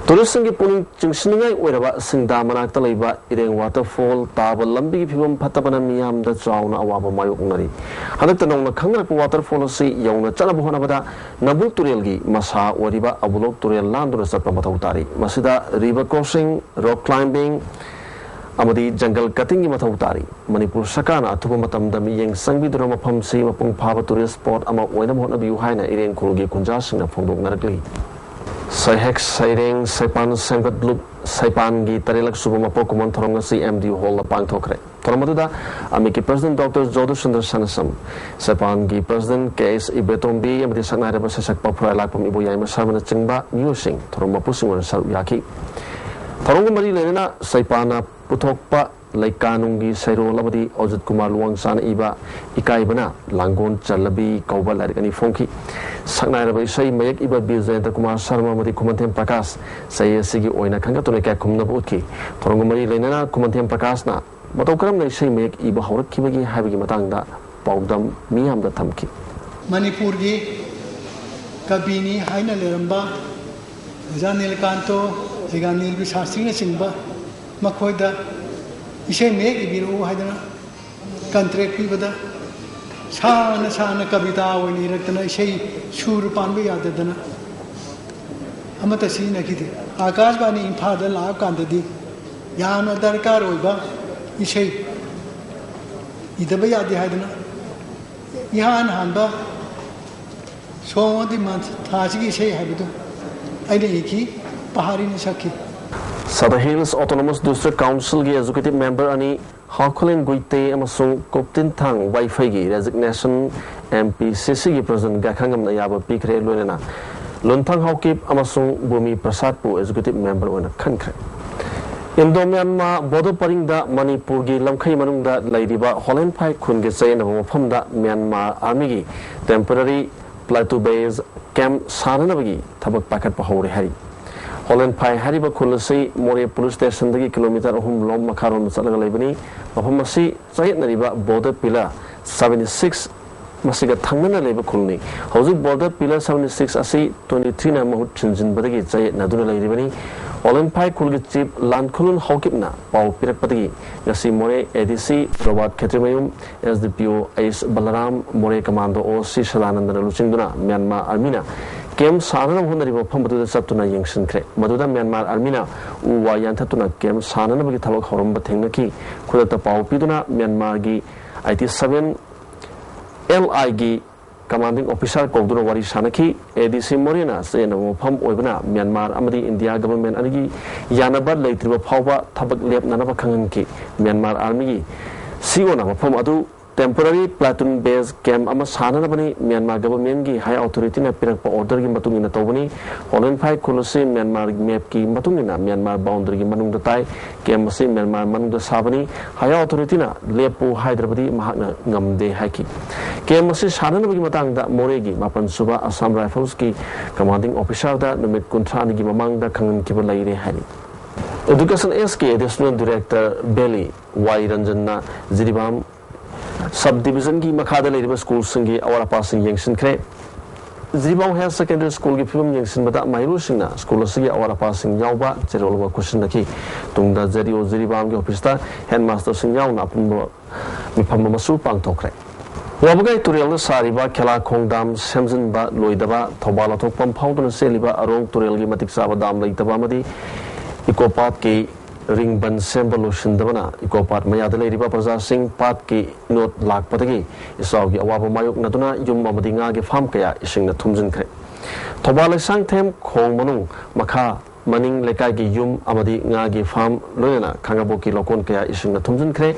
ꯇꯨꯔꯤꯁꯁꯤꯡꯒꯤ ꯄꯨꯛꯅꯤꯡ ꯆꯤꯡꯁꯤꯟꯅꯤꯡꯉꯥꯏ ꯑꯣꯏꯔꯕ ꯁꯤꯡꯗꯥ ꯃꯅꯥꯛꯇ ꯂꯩꯕ ꯏꯔꯦꯡ ꯋꯥꯇꯔꯐꯣꯜ ꯇꯥꯕ ꯂꯝꯕꯤꯒꯤ ꯐꯤꯕꯝ ꯐꯠꯇꯕꯅ ꯃꯤꯌꯥꯝꯗ ꯆꯥꯎꯅ ꯑꯋꯥꯕ ꯃꯥꯌꯣꯛꯅꯔꯤ꯫ ꯍꯟꯗꯛꯇ ꯅꯧꯅ ꯈꯪꯅꯔꯛꯄ ꯋꯥꯇꯔꯐꯣꯜ ꯑꯁꯤ ꯌꯧꯅ ꯆꯠꯅꯕ ꯍꯣꯠꯅꯕꯗ ꯅꯝꯕꯨꯜ ꯇꯨꯔꯦꯜꯒꯤ ꯃꯁꯥ ꯑꯣꯏꯔꯤꯕ ꯑꯕꯨꯂꯣꯛ ꯇꯨꯔꯦꯜ ꯂꯥꯟꯗꯨꯅ ꯆꯠꯄ ꯃꯊꯧ ꯇꯥꯔꯤ꯫ ꯃꯁꯤꯗ river crossing, rock climbing ꯑꯃꯗꯤ ꯖꯪꯒꯜ ꯀꯠꯇꯤꯡꯒꯤ ꯃꯊꯧ ꯇꯥꯔꯤ꯫ ꯃꯅꯤꯄꯨꯔ ꯁꯔꯀꯥꯔꯅ ꯑꯊꯨꯕ ꯃꯇꯝꯗ ꯃꯤꯠꯌꯦꯡ ꯆꯪꯕꯤꯗꯨꯅ ꯃꯐꯝꯁꯤ ꯃꯄꯨꯡ ꯐꯥꯕ ꯇꯨꯔꯤꯁ ꯁ꯭ꯄꯣꯠ ꯑꯃ ꯑꯣꯏꯅꯕ ꯍꯣꯠꯅꯕꯤꯌꯨ ꯍꯥꯏꯅ ꯏꯔꯦꯡ ꯈꯨꯜꯒꯤ ꯈꯨꯟꯖꯥꯁꯤꯡꯅ ꯐꯣꯡꯗꯣꯛꯅꯔꯛꯂꯤ꯫ ꯁꯩꯍꯦꯛ ꯁꯩꯔꯦꯡ ꯁꯩꯄꯥꯟ ꯁꯦꯝꯒꯠꯂꯨꯞ ꯁꯩꯄꯥꯟꯒꯤ ꯇꯔꯦꯠꯂꯛ ꯁꯨꯕ ꯃꯄꯣꯛ ꯀꯨꯝꯑꯣꯟ ꯊꯧꯔꯝ ꯉꯁꯤ ꯑꯦꯝ ꯗꯤ ꯍꯣꯜꯗ ꯄꯥꯡꯊꯣꯛꯈ꯭ꯔꯦ꯫ ꯊꯧꯔꯝ ꯑꯗꯨꯗ ꯑꯃꯤꯛꯀꯤ ꯄ꯭ꯔꯁꯤꯗꯦꯟ ꯗꯣꯛꯇꯔ ꯖꯣꯗꯨꯁꯟꯗ꯭ꯔ ꯁꯅꯥꯁꯝ, ꯁꯩꯄꯥꯟꯒꯤ ꯄ꯭ꯔꯁꯤꯗꯦꯟ ꯀꯦ ꯑꯦꯁ ꯏꯕꯦꯇꯣꯝꯕꯤ ꯑꯃꯗꯤ ꯁꯛꯅꯥꯏꯔꯕ ꯁꯩꯁꯛꯄ ꯐꯨꯔꯥꯏꯂꯥꯛꯄꯝ ꯏꯕꯣꯌꯥꯏꯃ ꯁꯔꯃꯅꯆꯤꯡꯕ ꯃꯤꯑꯣꯏꯁꯤꯡ ꯊꯧꯔꯝ ꯃꯄꯨꯁꯤꯡ ꯑꯣꯏꯅ ꯁꯔꯨꯛ ꯌꯥꯈꯤ꯫ ꯊꯧꯔꯝꯒ ꯃꯔꯤ ꯂꯩꯅꯅ ꯁꯩꯄꯥꯟꯅ ꯄꯨꯊꯣꯛꯄ ꯂꯩꯀꯥꯅꯨꯡꯒꯤ ꯁꯩꯔꯣꯜ ꯑꯃꯗꯤ ꯑꯣꯖꯤꯠ ꯀꯨꯃꯥꯔ ꯂꯨꯋꯥꯡꯁꯥꯅ ꯏꯕ ꯏꯀꯥꯏꯕꯅ ꯂꯥꯡꯒꯣꯜ ꯆꯜꯂꯕꯤ ꯀꯧꯕ ꯂꯥꯏꯔꯤꯛ ꯑꯅꯤ ꯐꯣꯡꯈꯤ꯫ ꯁꯛꯅꯥꯏꯔꯕ ꯏꯁꯩ ꯃꯌꯦꯛ ꯏꯕ ꯕꯤꯔ ꯖꯌꯟꯇ ꯀꯨꯃꯥꯔ ꯁꯔꯃ ꯑꯃꯗꯤ ꯈꯨꯃꯟꯊꯦꯝ ꯄ꯭ꯔꯀꯥꯁ ꯆꯍꯤ ꯑꯁꯤꯒꯤ ꯑꯣꯏꯅ ꯈꯟꯒꯠꯇꯨꯅ ꯏꯀꯥꯏ ꯈꯨꯝꯅꯕ ꯎꯠꯈꯤ꯫ ꯊꯧꯔꯝꯒ ꯃꯔꯤ ꯂꯩꯅꯅ ꯈꯨꯃꯟꯊꯦꯝ ꯄ꯭ꯔꯀꯥꯁꯅ ꯃꯇꯧ ꯀꯔꯝꯅ ꯏꯁꯩ ꯃꯌꯦꯛ ꯏꯕ ꯍꯧꯔꯛꯈꯤꯕꯒꯦ ꯍꯥꯏꯕꯒꯤ ꯃꯇꯥꯡꯗ ꯄꯥꯎꯗꯝ ꯃꯤꯌꯥꯝꯗ ꯊꯝꯈꯤ꯫ ꯃꯅꯤꯄꯨꯔꯒꯤ ꯀꯕꯤꯅꯤ ꯍꯥꯏꯅ ꯂꯩꯔꯝꯕ ꯑꯣꯖꯥ ꯅꯤꯂꯀꯥꯟꯇꯣ, ꯖꯤꯒꯥꯅꯤꯜ ꯁꯥꯁꯇ꯭ꯔꯤꯅꯆꯤꯡꯕ ꯃꯈꯣꯏꯗ ꯏꯁꯩ ꯃꯌꯦꯛ ꯏꯕꯤꯔꯛꯎ ꯍꯥꯏꯗꯅ ꯀꯟꯇ꯭ꯔꯦꯛ ꯄꯤꯕꯗ ꯁꯥꯅ ꯁꯥꯅ ꯀꯕꯤꯇꯥ ꯑꯣꯏꯅ ꯏꯔꯛꯇꯅ ꯏꯁꯩ ꯁꯨꯔ ꯄꯥꯟꯕ ꯌꯥꯗꯗꯅ ꯑꯃꯠꯇ ꯁꯤꯖꯤꯟꯅꯈꯤꯗꯦ꯫ ꯑꯥꯀꯥꯁꯕꯥꯅꯤ ꯏꯝꯐꯥꯜꯗ ꯂꯥꯛꯑꯀꯥꯟꯗꯗꯤ ꯌꯥꯝꯅ ꯗꯔꯀꯥꯔ ꯑꯣꯏꯕ ꯏꯁꯩ ꯏꯗꯕ ꯌꯥꯗꯦ ꯍꯥꯏꯗꯅ ꯏꯍꯥꯟ ꯍꯥꯟꯕ ꯁꯣꯡ ꯑꯣꯐ ꯗꯤ ꯃꯟꯊ, ꯊꯥꯁꯤꯒꯤ ꯏꯁꯩ ꯍꯥꯏꯕꯗꯨ ꯑꯩꯅ ꯏꯈꯤ, ꯄꯍꯥꯔꯤꯅ ꯁꯛꯈꯤ꯫ South Hills Autonomous District Councilꯒꯤ Executive Member ꯑꯅꯤ ꯍꯥꯎꯈꯣꯂꯦꯟ ꯒꯨꯏꯇꯦ ꯑꯃꯁꯨꯡ ꯀꯣꯞꯇꯤꯟꯊꯥꯡ ꯋꯥꯏꯐꯩꯒꯤ resignation M P C Cꯒꯤ President ꯒꯥꯏꯈꯥꯉꯝꯅ ꯑꯌꯥꯕ ꯄꯤꯈ꯭ꯔꯦ, ꯂꯣꯏꯅꯅ ꯂꯨꯟꯊꯥꯡ ꯍꯥꯎꯀꯤꯞ ꯑꯃꯁꯨꯡ ꯕꯨꯃꯤ ꯄ꯭ꯔꯁꯥꯗꯄꯨ Executive Member ꯑꯣꯏꯅ ꯈꯟꯈ꯭ꯔꯦ꯫ Indo Myanmar border ꯄꯔꯤꯡꯗ ꯃꯅꯤꯄꯨꯔꯒꯤ ꯂꯝꯈꯩ ꯃꯅꯨꯡꯗ ꯂꯩꯔꯤꯕ ꯍꯣꯂꯦꯟꯐꯥꯏ ꯈꯨꯜꯒꯤ ꯆꯌꯦꯠꯅꯕ ꯃꯐꯝꯗ ꯃ꯭ꯌꯥꯟꯃꯥꯔ ꯑꯥꯔꯃꯤꯒꯤ temporary platoon base camp ꯁꯥꯅꯅꯕꯒꯤ ꯊꯕꯛ ꯄꯥꯏꯈꯠꯄ ꯍꯧꯔꯦ ꯍꯥꯏꯔꯤ꯫ ꯍꯣꯂꯦꯟꯐꯥꯏ ꯍꯥꯏꯔꯤꯕ ꯈꯨꯜ ꯑꯁꯤ ꯃꯣꯔꯦ police stationꯗꯒꯤ kilometre ꯑꯍꯨꯝ ꯂꯣꯝ ꯃꯈꯥꯔꯣꯝꯗ ꯆꯠꯂꯒ ꯂꯩꯕꯅꯤ꯫ ꯃꯐꯝ ꯑꯁꯤ ꯆꯌꯦꯠꯅꯔꯤꯕ border pillar seventy six ꯃꯁꯤꯒ ꯊꯪꯅꯅ ꯂꯩꯕ ꯈꯨꯜꯅꯤ꯫ ꯍꯧꯖꯤꯛ border pillar seventy six ꯑꯁꯤ twenty threeꯅ ꯃꯍꯨꯠ ꯁꯤꯟꯖꯤꯟꯕꯗꯒꯤ ꯆꯌꯦꯠꯅꯗꯨꯅ ꯂꯩꯔꯤꯕꯅꯤ꯫ ꯍꯣꯂꯦꯟꯐꯥꯏ ꯈꯨꯜꯒꯤ chief ꯂꯥꯟꯈꯨꯂꯨꯟ ꯍꯥꯎꯀꯤꯞꯅ ꯄꯥꯎ ꯄꯤꯔꯛꯄꯗꯒꯤ ꯉꯁꯤ ꯃꯣꯔꯦ ADC ꯔꯣꯕꯥꯔꯠ ꯈꯦꯇ꯭ꯔꯤꯃꯌꯨꯝ, SDPO ꯑꯩꯆ ꯕꯂꯔꯥꯝ, ꯃꯣꯔꯦ commando OC ꯁꯗꯥꯅꯟꯗꯅ ꯂꯨꯆꯤꯡꯗꯨꯅ ꯃ꯭ꯌꯥꯟꯃꯥꯔ ꯑꯥꯔꯃꯤꯅ camp ꯁꯥꯅꯅꯕ ꯍꯣꯠꯅꯔꯤꯕ ꯃꯐꯝ ꯑꯗꯨꯗ ꯆꯠꯇꯨꯅ ꯌꯦꯡꯁꯤꯟꯈ꯭ꯔꯦ꯫ ꯃꯗꯨꯗ ꯃ꯭ꯌꯥꯟꯃꯥꯔ ꯑꯥꯔꯃꯤꯅ ꯎ ꯋꯥ ꯌꯥꯟꯊꯠꯇꯨꯅ camp ꯁꯥꯅꯅꯕꯒꯤ ꯊꯕꯛ ꯍꯧꯔꯝꯕ ꯊꯦꯡꯅꯈꯤ꯫ ꯈꯨꯗꯛꯇ ꯄꯥꯎ ꯄꯤꯗꯨꯅ ꯃ꯭ꯌꯥꯟꯃꯥꯔꯒꯤ eighty seven LIꯒꯤ commanding officer ꯀꯧꯗꯨꯅ ꯋꯥꯔꯤ ꯁꯥꯅꯈꯤ꯫ ADC ꯃꯣꯔꯦꯅ ꯆꯌꯦꯠꯅꯕ ꯃꯐꯝ ꯑꯣꯏꯕꯅ ꯃ꯭ꯌꯥꯟꯃꯥꯔ ꯑꯃꯗꯤ ꯏꯟꯗꯤꯌꯥ government ꯑꯅꯤꯒꯤ ꯌꯥꯅꯕ ꯂꯩꯇ꯭ꯔꯤꯕ ꯐꯥꯎꯕ ꯊꯕꯛ ꯂꯦꯞꯅꯅꯕ ꯈꯪꯍꯟꯈꯤ꯫ ꯃ꯭ꯌꯥꯟꯃꯥꯔ ꯑꯥꯔꯃꯤꯒꯤ COꯅ ꯃꯐꯝ ꯑꯗꯨ temporary platoon base camp ꯑꯃ ꯁꯥꯅꯅꯕꯅꯤ꯫ ꯃ꯭ꯌꯥꯟꯃꯥꯔ governmentꯀꯤ high authorityꯅ ꯄꯤꯔꯛꯄ orderꯒꯤ ꯃꯇꯨꯡ ꯏꯟꯅ ꯇꯧꯕꯅꯤ꯫ ꯍꯣꯂꯦꯟꯐꯥꯏ ꯈꯨꯜ ꯑꯁꯤ ꯃ꯭ꯌꯥꯟꯃꯥꯔ mapꯀꯤ ꯃꯇꯨꯡ ꯏꯟꯅ ꯃ꯭ꯌꯥꯟꯃꯥꯔ boundaryꯒꯤ ꯃꯅꯨꯡꯗ ꯇꯥꯏ꯫ Camp ꯑꯁꯤ ꯃ꯭ꯌꯥꯟꯃꯥꯔ ꯃꯅꯨꯡꯗ ꯁꯥꯕꯅꯤ꯫ High authorityꯅ ꯂꯦꯞꯄꯨ ꯍꯥꯏꯗ꯭ꯔꯕꯗꯤ ꯃꯍꯥꯛꯅ ꯉꯝꯗꯦ ꯍꯥꯏꯈꯤ꯫ Camp ꯑꯁꯤ ꯁꯥꯅꯅꯕꯒꯤ ꯃꯇꯥꯡꯗ ꯃꯣꯔꯦꯒꯤ ꯃꯥꯄꯟ ꯁꯨꯕ Assam Riflesꯀꯤ commanding officerꯗ ꯅꯨꯃꯤꯠ ꯀꯨꯟꯊ꯭ꯔꯥꯅꯤꯒꯤ ꯃꯃꯥꯡꯗ ꯈꯪꯍꯟꯈꯤꯕ ꯂꯩꯔꯦ ꯍꯥꯏꯔꯤ꯫ Education Sꯀꯤ additional director ꯕꯦꯂꯤ ꯋꯥꯏ ꯔꯟꯖꯟꯅ ꯖꯤꯔꯤꯕꯥꯝ ꯁꯕ ꯗꯤꯕꯤꯖꯟꯒꯤ ꯃꯈꯥꯗ ꯂꯩꯔꯤꯕ ꯁ꯭ꯀꯨꯜꯁꯤꯡꯒꯤ ꯑꯋꯥꯠ ꯑꯄꯥꯁꯤꯡ ꯌꯦꯡꯁꯤꯟꯈ꯭ꯔꯦ꯫ ꯖꯤꯔꯤꯕꯥꯝ ꯍꯥꯌꯔ ꯁꯦꯀꯦꯟꯗꯔꯤ ꯁ꯭ꯀꯨꯜꯒꯤ ꯐꯤꯕꯝ ꯌꯦꯡꯁꯤꯟꯕꯗ ꯃꯍꯩꯔꯣꯏꯁꯤꯡꯅ ꯁ꯭ꯀꯨꯜ ꯑꯁꯤꯒꯤ ꯑꯋꯥꯠ ꯑꯄꯥꯁꯤꯡ ꯌꯥꯎꯕ ꯆꯦꯔꯣꯜ ꯑꯃ ꯈꯨꯠꯁꯤꯟꯅꯈꯤ꯫ ꯇꯨꯡꯗ ꯖꯦꯗꯤꯑꯣ ꯖꯤꯔꯤꯕꯥꯝꯒꯤ ꯑꯣꯐꯤꯁꯇ ꯍꯦꯗꯃꯥꯁꯇꯔꯁꯤꯡ ꯌꯥꯎꯅ ꯑꯄꯨꯟꯕ ꯃꯤꯐꯝ ꯑꯃꯁꯨ ꯄꯥꯡꯊꯣꯛꯈ꯭ꯔꯦ꯫ ꯋꯥꯕꯒꯥꯏ ꯇꯨꯔꯦꯜꯗ ꯁꯥꯔꯤꯕ ꯈꯦꯂꯥ ꯈꯣꯡꯗꯥꯝ ꯁꯦꯝꯖꯤꯟꯕ ꯂꯣꯏꯗꯕ, ꯊꯧꯕꯥꯜ ꯑꯊꯣꯛꯄꯝ ꯐꯥꯎꯗꯨꯅ ꯆꯦꯜꯂꯤꯕ ꯑꯔꯣꯡ ꯇꯨꯔꯦꯜꯒꯤ ꯃꯇꯤꯛ ꯆꯥꯕ ꯗꯥꯝ ꯂꯩꯇꯕ ꯑꯃꯗꯤ ꯏꯀꯣ ꯄꯥꯠꯀꯤ ꯔꯤꯡ ꯕꯟ ꯁꯦꯝꯕ ꯂꯣꯏꯁꯤꯟꯗꯕꯅ ꯏꯀꯣ ꯄꯥꯠ ꯃꯌꯥꯗ ꯂꯩꯔꯤꯕ ꯄ꯭ꯔꯖꯥꯁꯤꯡ ꯄꯥꯠꯀꯤ ꯏꯅꯣꯠ ꯂꯥꯛꯄꯗꯒꯤ ꯏꯆꯥꯎꯒꯤ ꯑꯋꯥꯕ ꯃꯥꯌꯣꯛꯅꯗꯨꯅ ꯌꯨꯝ ꯑꯃꯗꯤ ꯉꯥꯒꯤ ꯐꯥꯝ ꯀꯌꯥ ꯏꯁꯤꯡꯅ ꯊꯨꯝꯖꯤꯟꯈ꯭ꯔꯦ꯫ ꯊꯧꯕꯥꯜ ꯂꯩꯁꯥꯡꯊꯦꯝ ꯈꯣꯡ ꯃꯅꯨꯡ ꯃꯈꯥ ꯃꯅꯤꯡ ꯂꯩꯀꯥꯏꯒꯤ ꯌꯨꯝ ꯑꯃꯗꯤ ꯉꯥꯒꯤ ꯐꯥꯝ, ꯂꯣꯏꯅꯅ ꯈꯥꯉꯕꯣꯛꯀꯤ ꯂꯧꯀꯣꯟ ꯀꯌꯥ ꯏꯁꯤꯡꯅ ꯊꯨꯝꯖꯤꯟꯈ꯭ꯔꯦ꯫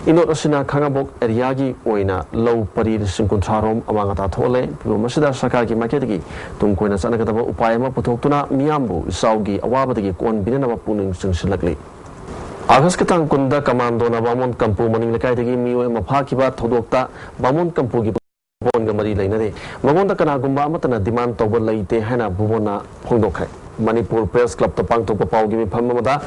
ꯏꯅꯣꯠ ꯑꯁꯤꯅ ꯈꯥꯉꯕꯣꯛ ꯑꯦꯔꯤꯌꯥꯒꯤ ꯑꯣꯏꯅ ꯂꯧ ꯄꯔꯤ ꯂꯤꯁꯤꯡ ꯀꯨꯟꯊ꯭ꯔꯥ ꯔꯣꯝ ꯑꯃꯥꯡ ꯑꯇꯥ ꯊꯣꯛꯍꯜꯂꯦ꯫ ꯐꯤꯚꯝ ꯑꯁꯤꯗ ꯁꯔꯀꯥꯔꯒꯤ ꯃꯥꯏꯀꯩꯗꯒꯤ ꯇꯨꯡ ꯀꯣꯏꯅ ꯆꯠꯅꯒꯗꯕ ꯎꯄꯥꯏ ꯑꯃ ꯄꯨꯊꯣꯛꯇꯨꯅ ꯃꯤꯌꯥꯝꯕꯨ ꯏꯆꯥꯎꯒꯤ ꯑꯋꯥꯕꯗꯒꯤ ꯀꯣꯟꯕꯤꯅꯅꯕ ꯄꯨꯛꯅꯤꯡ ꯆꯤꯡꯁꯤꯜꯂꯛꯂꯤ꯫ ꯑꯥꯒꯁꯀꯤ ꯇꯥꯡ ꯀꯨꯟꯗ ꯀꯃꯥꯟꯗꯣꯅ ꯕꯥꯃꯣꯟ ꯀꯝꯄꯨ ꯃꯅꯤꯡ ꯂꯩꯀꯥꯏꯗꯒꯤ ꯃꯤꯑꯣꯏ ꯑꯃ ꯐꯥꯈꯤꯕ ꯊꯧꯗꯣꯛꯇ ꯕꯥꯃꯣꯟ ꯀꯝꯄꯨꯒꯤ ꯕꯣꯟꯒ ꯃꯔꯤ ꯂꯩꯅꯔꯤ꯫ ꯃꯉꯣꯟꯗ ꯀꯅꯥꯒꯨꯝꯕ ꯑꯃꯠꯇꯅ ꯗꯤꯃꯥꯟ ꯇꯧꯕ ꯂꯩꯇꯦ ꯍꯥꯏꯅ ꯕꯨꯕꯣꯟꯅ ꯐꯣꯡꯗꯣꯛꯈ꯭ꯔꯦ꯫ ꯃꯅꯤꯄꯨꯔ ꯄ꯭ꯔꯦꯁ ꯀ꯭ꯂꯕꯇ ꯄꯥꯡꯊꯣꯛꯄ ꯄꯥꯎꯒꯤ ꯃꯤꯐꯝ ꯑꯃꯗ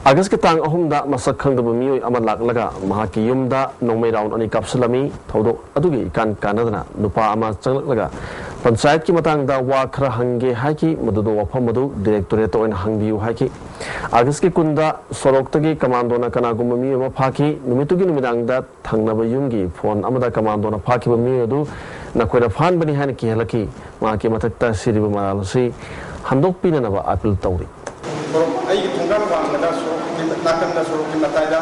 ꯑꯥꯒꯁꯀꯤ ꯇꯥꯡ ꯑꯍꯨꯝꯗ ꯃꯁꯛ ꯈꯪꯗꯕ ꯃꯤꯑꯣꯏ ꯑꯃ ꯂꯥꯛꯂꯒ ꯃꯍꯥꯛꯀꯤ ꯌꯨꯝꯗ ꯅꯣꯡꯃꯩ ꯔꯥꯎꯟ ꯑꯅꯤ ꯀꯥꯞꯁꯤꯜꯂꯝꯃꯤ꯫ ꯊꯧꯗꯣꯛ ꯑꯗꯨꯒꯤ ꯏꯀꯥꯟ ꯀꯥꯟꯅꯗꯅ ꯅꯨꯄꯥ ꯑꯃ ꯆꯪꯂꯛꯂꯒ ꯄꯟꯆꯥꯌꯠꯀꯤ ꯃꯇꯥꯡꯗ ꯋꯥ ꯈꯔ ꯍꯪꯒꯦ ꯍꯥꯏꯈꯤ꯫ ꯃꯗꯨꯗ ꯋꯥꯐꯝ ꯑꯗꯨ ꯗꯤꯔꯦꯛꯇꯣꯔꯦꯠꯇ ꯑꯣꯏꯅ ꯍꯪꯕꯤꯌꯨ ꯍꯥꯏꯈꯤ꯫ ꯑꯥꯒꯁꯀꯤ ꯀꯨꯟꯗ ꯁꯣꯔꯣꯛꯇꯒꯤ ꯀꯃꯥꯟꯗꯣꯅ ꯀꯅꯥꯒꯨꯝꯕ ꯃꯤꯑꯣꯏ ꯑꯃ ꯐꯥꯈꯤ꯫ ꯅꯨꯃꯤꯠꯇꯨꯒꯤ ꯅꯨꯃꯤꯗꯥꯡꯗ ꯊꯪꯅꯕ ꯌꯨꯝꯒꯤ ꯐꯣꯟ ꯑꯃꯗ ꯀꯃꯥꯟꯗꯣꯅ ꯐꯥꯈꯤꯕ ꯃꯤꯑꯣꯏ ꯑꯗꯨ ꯅꯈꯣꯏꯅ ꯐꯥꯍꯟꯕꯅꯤ ꯍꯥꯏꯅ ꯀꯤꯍꯜꯂꯛꯈꯤ꯫ ꯃꯍꯥꯛꯀꯤ ꯃꯊꯛꯇ ꯁꯤꯔꯤꯕ ꯃꯔꯥꯜ ꯑꯁꯤ ꯍꯟꯗꯣꯛꯄꯤꯅꯅꯕ ꯑꯥꯄꯤꯜ ꯇꯧꯔꯤ꯫ ꯁꯣꯔꯣꯛ, ꯑꯩꯒꯤ ꯊꯣꯡꯒꯥꯟ ꯋꯥꯡꯃꯗ ꯁꯣꯔꯣꯛꯀꯤ ꯅꯥꯀꯟꯗ, ꯁꯣꯔꯣꯛꯀꯤ ꯃꯇꯥꯏꯗ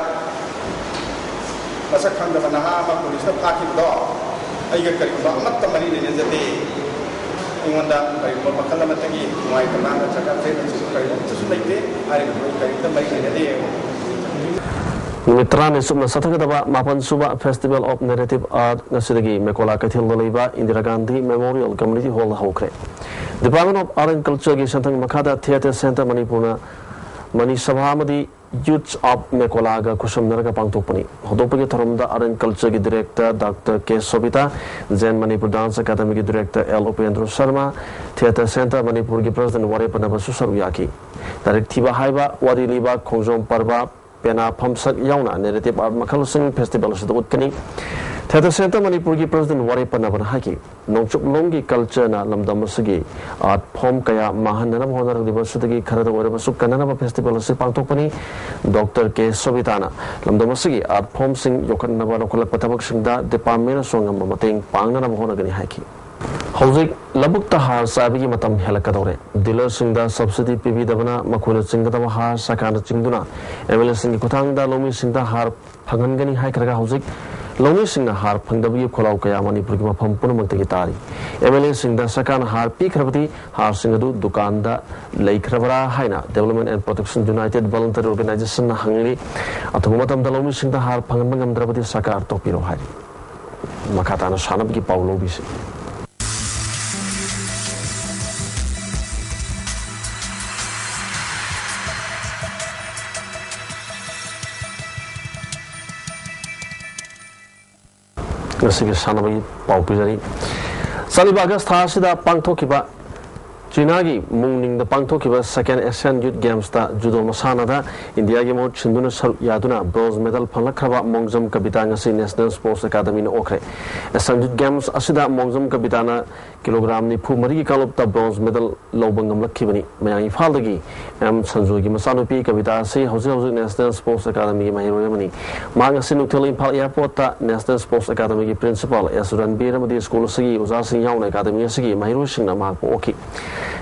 ꯃꯁꯛ ꯈꯪꯗꯕ ꯅꯍꯥ ꯑꯃ ꯄꯨꯂꯤꯁꯅ ꯐꯥꯈꯤꯕꯗꯣ ꯑꯩꯒ ꯀꯔꯤꯒꯨꯝꯕ ꯑꯃꯠꯇ ꯃꯔꯤ ꯂꯩꯅꯖꯗꯦ꯫ ꯑꯩꯉꯣꯟꯗ ꯀꯔꯤꯒꯨꯝꯕ ꯃꯈꯜ ꯑꯃꯠꯇꯒꯤ ꯅꯨꯡꯉꯥꯏꯇꯕ ꯅꯠꯇ꯭ꯔꯒ ꯊ꯭ꯔꯦꯠꯅꯆꯤꯡꯕ ꯀꯔꯤꯒꯨꯝꯕ ꯑꯃꯠꯇꯁꯨ ꯂꯩꯇꯦ꯫ ꯍꯥꯏꯔꯤꯕ ꯃꯈꯣꯏ ꯀꯔꯤꯝꯇ ꯃꯔꯤ ꯂꯩꯅꯗꯦ꯫ ꯅꯨꯃꯤꯠ ꯇꯔꯥꯅꯤ ꯆꯨꯞꯅ ꯆꯠꯊꯒꯗꯕ ꯃꯥꯄꯟ ꯁꯨꯕ Festival of Narrative Art ꯉꯁꯤꯗꯒꯤ ꯃꯦꯀꯣꯂꯥ ꯀꯩꯊꯦꯜꯗ ꯂꯩꯕ ꯏꯟꯗꯤꯔꯥ ꯒꯥꯟꯙꯤ ꯃꯦꯃꯣꯔꯤꯌꯦꯜ ꯀꯝꯌꯨꯅꯤꯇꯤ ꯍꯣꯜꯗ ꯍꯧꯈ꯭ꯔꯦ꯫ Department of Art and Cultureꯒꯤ ꯁꯦꯟꯊꯪ ꯃꯈꯥꯗ Theatre Centre ꯃꯅꯤꯄꯨꯔꯅ ꯃꯅꯤ ꯁꯚꯥ ꯑꯃꯗꯤ Youths of ꯃꯦꯀꯣꯂꯥꯒ ꯈꯨꯠꯁꯝꯅꯔꯒ ꯄꯥꯡꯊꯣꯛꯄꯅꯤ꯫ ꯍꯧꯗꯣꯛꯄꯒꯤ ꯊꯧꯔꯝꯗ Art and Cultureꯒꯤ Director Doctor K ꯁꯣꯕꯤꯇꯥ, Zen Manipur Dance Academyꯒꯤ Director L Upendra Sharma, Theatre Centre ꯃꯅꯤꯄꯨꯔꯒꯤ President ꯋꯥꯔꯦꯞ ꯄꯅꯕꯁꯨ ꯁꯔꯨꯛ ꯌꯥꯈꯤ꯫ ꯂꯥꯏꯔꯤꯛ ꯊꯤꯕ ꯍꯥꯏꯕ ꯋꯥꯔꯤ ꯂꯤꯕ ꯈꯣꯡꯖꯣꯝ ꯄꯔꯕ, ꯄꯦꯅꯥ ꯐꯝꯁꯛ ꯌꯥꯎꯅ narrative art ꯃꯈꯜꯁꯤꯡ festival ꯑꯁꯤꯗ ꯎꯠꯀꯅꯤ꯫ Theatre Centre ꯃꯅꯤꯄꯨꯔꯒꯤ president ꯋꯥꯔꯦꯞ ꯄꯟꯅꯕꯅ ꯍꯥꯏꯈꯤ, ꯅꯣꯡꯆꯨꯞꯂꯣꯝꯒꯤ culture ꯅ ꯂꯝꯗꯝ ꯑꯁꯤꯒꯤ art form ꯀꯌꯥ ꯃꯥꯡꯍꯟꯅꯅꯕ ꯍꯣꯠꯅꯔꯛꯂꯤꯕ ꯑꯁꯤꯗꯒꯤ ꯈꯔꯗ ꯑꯣꯏꯔꯕꯁꯨ ꯀꯟꯅꯅꯕ festival ꯑꯁꯤ ꯄꯥꯡꯊꯣꯛꯄꯅꯤ꯫ Doctor ꯀꯦ ꯁꯣꯕꯤꯇꯥꯅ ꯂꯝꯗꯝ ꯑꯁꯤꯒꯤ art form ꯁꯤꯡ ꯌꯣꯛꯈꯠꯅꯕ ꯂꯧꯈꯠꯂꯛꯄ ꯊꯕꯛꯁꯤꯡꯗ department ꯅꯁꯨ ꯑꯉꯝꯕ ꯃꯇꯦꯡ ꯄꯥꯡꯅꯅꯕ ꯍꯣꯠꯅꯒꯅꯤ ꯍꯥꯏꯈꯤ꯫ ꯍꯧꯖꯤꯛ ꯂꯧꯕꯨꯛꯇ ꯍꯥꯔ ꯆꯥꯏꯕꯒꯤ ꯃꯇꯝ ꯍꯦꯜꯂꯛꯀꯗꯧꯔꯦ꯫ Dealer ꯁꯤꯡꯗ subsidy ꯄꯤꯕꯤꯗꯕꯅ ꯃꯈꯣꯏꯅ ꯆꯤꯡꯒꯗꯕ ꯍꯥꯔ ꯁꯔꯀꯥꯔꯅ ꯆꯤꯡꯗꯨꯅ MLA ꯁꯤꯡꯒꯤ ꯈꯨꯠꯊꯥꯡꯗ ꯂꯧꯃꯤꯁꯤꯡꯗ ꯍꯥꯔ ꯐꯪꯍꯟꯒꯅꯤ ꯍꯥꯏꯈ꯭ꯔꯒ ꯍꯧꯖꯤꯛ ꯂꯧꯃꯤꯁꯤꯡꯅ ꯍꯥꯔ ꯐꯪꯗꯕꯒꯤ ꯈꯣꯜꯂꯥꯎ ꯀꯌꯥ ꯃꯅꯤꯄꯨꯔꯒꯤ ꯃꯐꯝ ꯄꯨꯝꯅꯃꯛꯇꯒꯤ ꯇꯥꯔꯤ꯫ MLA ꯁꯤꯡꯗ ꯁꯔꯀꯥꯔꯅ ꯍꯥꯔ ꯄꯤꯈ꯭ꯔꯕꯗꯤ ꯍꯥꯔꯁꯤꯡ ꯑꯗꯨ ꯗꯨꯀꯥꯟꯗ ꯂꯩꯈ꯭ꯔꯕ꯭ꯔꯥ ꯍꯥꯏꯅ Development and Protection United Voluntary Organization ꯅ ꯍꯪꯂꯤ꯫ ꯑꯊꯨꯕ ꯃꯇꯝꯗ ꯂꯧꯃꯤꯁꯤꯡꯗ ꯍꯥꯔ ꯐꯪꯍꯟꯕ ꯉꯝꯗ꯭ꯔꯕꯗꯤ ꯁꯔꯀꯥꯔ ꯇꯣꯛꯄꯤꯔꯣ ꯍꯥꯏꯔꯤ꯫ ꯃꯈꯥ ꯇꯥꯅ ꯁꯥꯟꯅꯕꯒꯤ ꯄꯥꯎ ꯂꯧꯕꯤꯁꯤ꯫ ꯉꯁꯤꯒꯤ ꯁꯥꯟꯅꯕꯒꯤ ꯄꯥꯎ ꯄꯤꯖꯔꯤ꯫ ꯆꯠꯂꯤꯕ August ꯊꯥ ꯑꯁꯤꯗ ꯄꯥꯡꯊꯣꯛꯈꯤꯕ ꯆꯤꯅꯥꯒꯤ ꯃꯨꯡꯅꯤꯡꯗ ꯄꯥꯡꯊꯣꯛꯈꯤꯕ Second Asian Youth Games ꯇ judo ꯃꯁꯥꯟꯅꯗ ꯏꯟꯗꯤꯌꯥꯒꯤ ꯃꯍꯨꯠ ꯁꯤꯟꯗꯨꯅ ꯁꯔꯨꯛ ꯌꯥꯗꯨꯅ bronze medal ꯐꯪꯂꯛꯈ꯭ꯔꯕ ꯃꯣꯡꯖꯝ ꯀꯕꯤꯇꯥ ꯉꯁꯤ National Sports Academy ꯅ ꯑꯣꯛꯈ꯭ꯔꯦ꯫ Asian Youth Games ꯑꯁꯤꯗ ꯃꯣꯡꯖꯝ ꯀꯕꯤꯇꯥꯅ ꯀꯤꯂꯣꯒ꯭ꯔꯥꯝ ꯅꯤꯐꯨ ꯃꯔꯤꯒꯤ ꯀꯥꯡꯂꯨꯞꯇ bronze medal ꯂꯧꯕ ꯉꯝꯂꯛꯈꯤꯕꯅꯤ꯫ ꯃꯌꯥꯡ ꯏꯝꯐꯥꯜꯗꯒꯤ ꯑꯦꯝ ꯁꯟꯖꯨꯒꯤ ꯃꯆꯥꯅꯨꯄꯤ ꯀꯕꯤꯇꯥ ꯑꯁꯤ ꯍꯧꯖꯤꯛ ꯍꯧꯖꯤꯛ National Sports Academy ꯒꯤ ꯃꯍꯩꯔꯣꯏ ꯑꯃꯅꯤ꯫ ꯃꯍꯥꯛ ꯉꯁꯤ ꯅꯨꯡꯊꯤꯜ ꯏꯝꯐꯥꯜ airport ꯇ National Sports Academy ꯒꯤ principal ꯑꯦꯁ ꯔꯟꯕꯤꯔ ꯑꯃꯗꯤ school ꯑꯁꯤꯒꯤ ꯑꯣꯖꯥꯁꯤꯡ ꯌꯥꯎꯅ academy ꯑꯁꯤꯒꯤ ꯃꯍꯩꯔꯣꯏꯁꯤꯡꯅ ꯃꯍꯥꯛꯄꯨ ꯑꯣꯛꯈꯤ꯫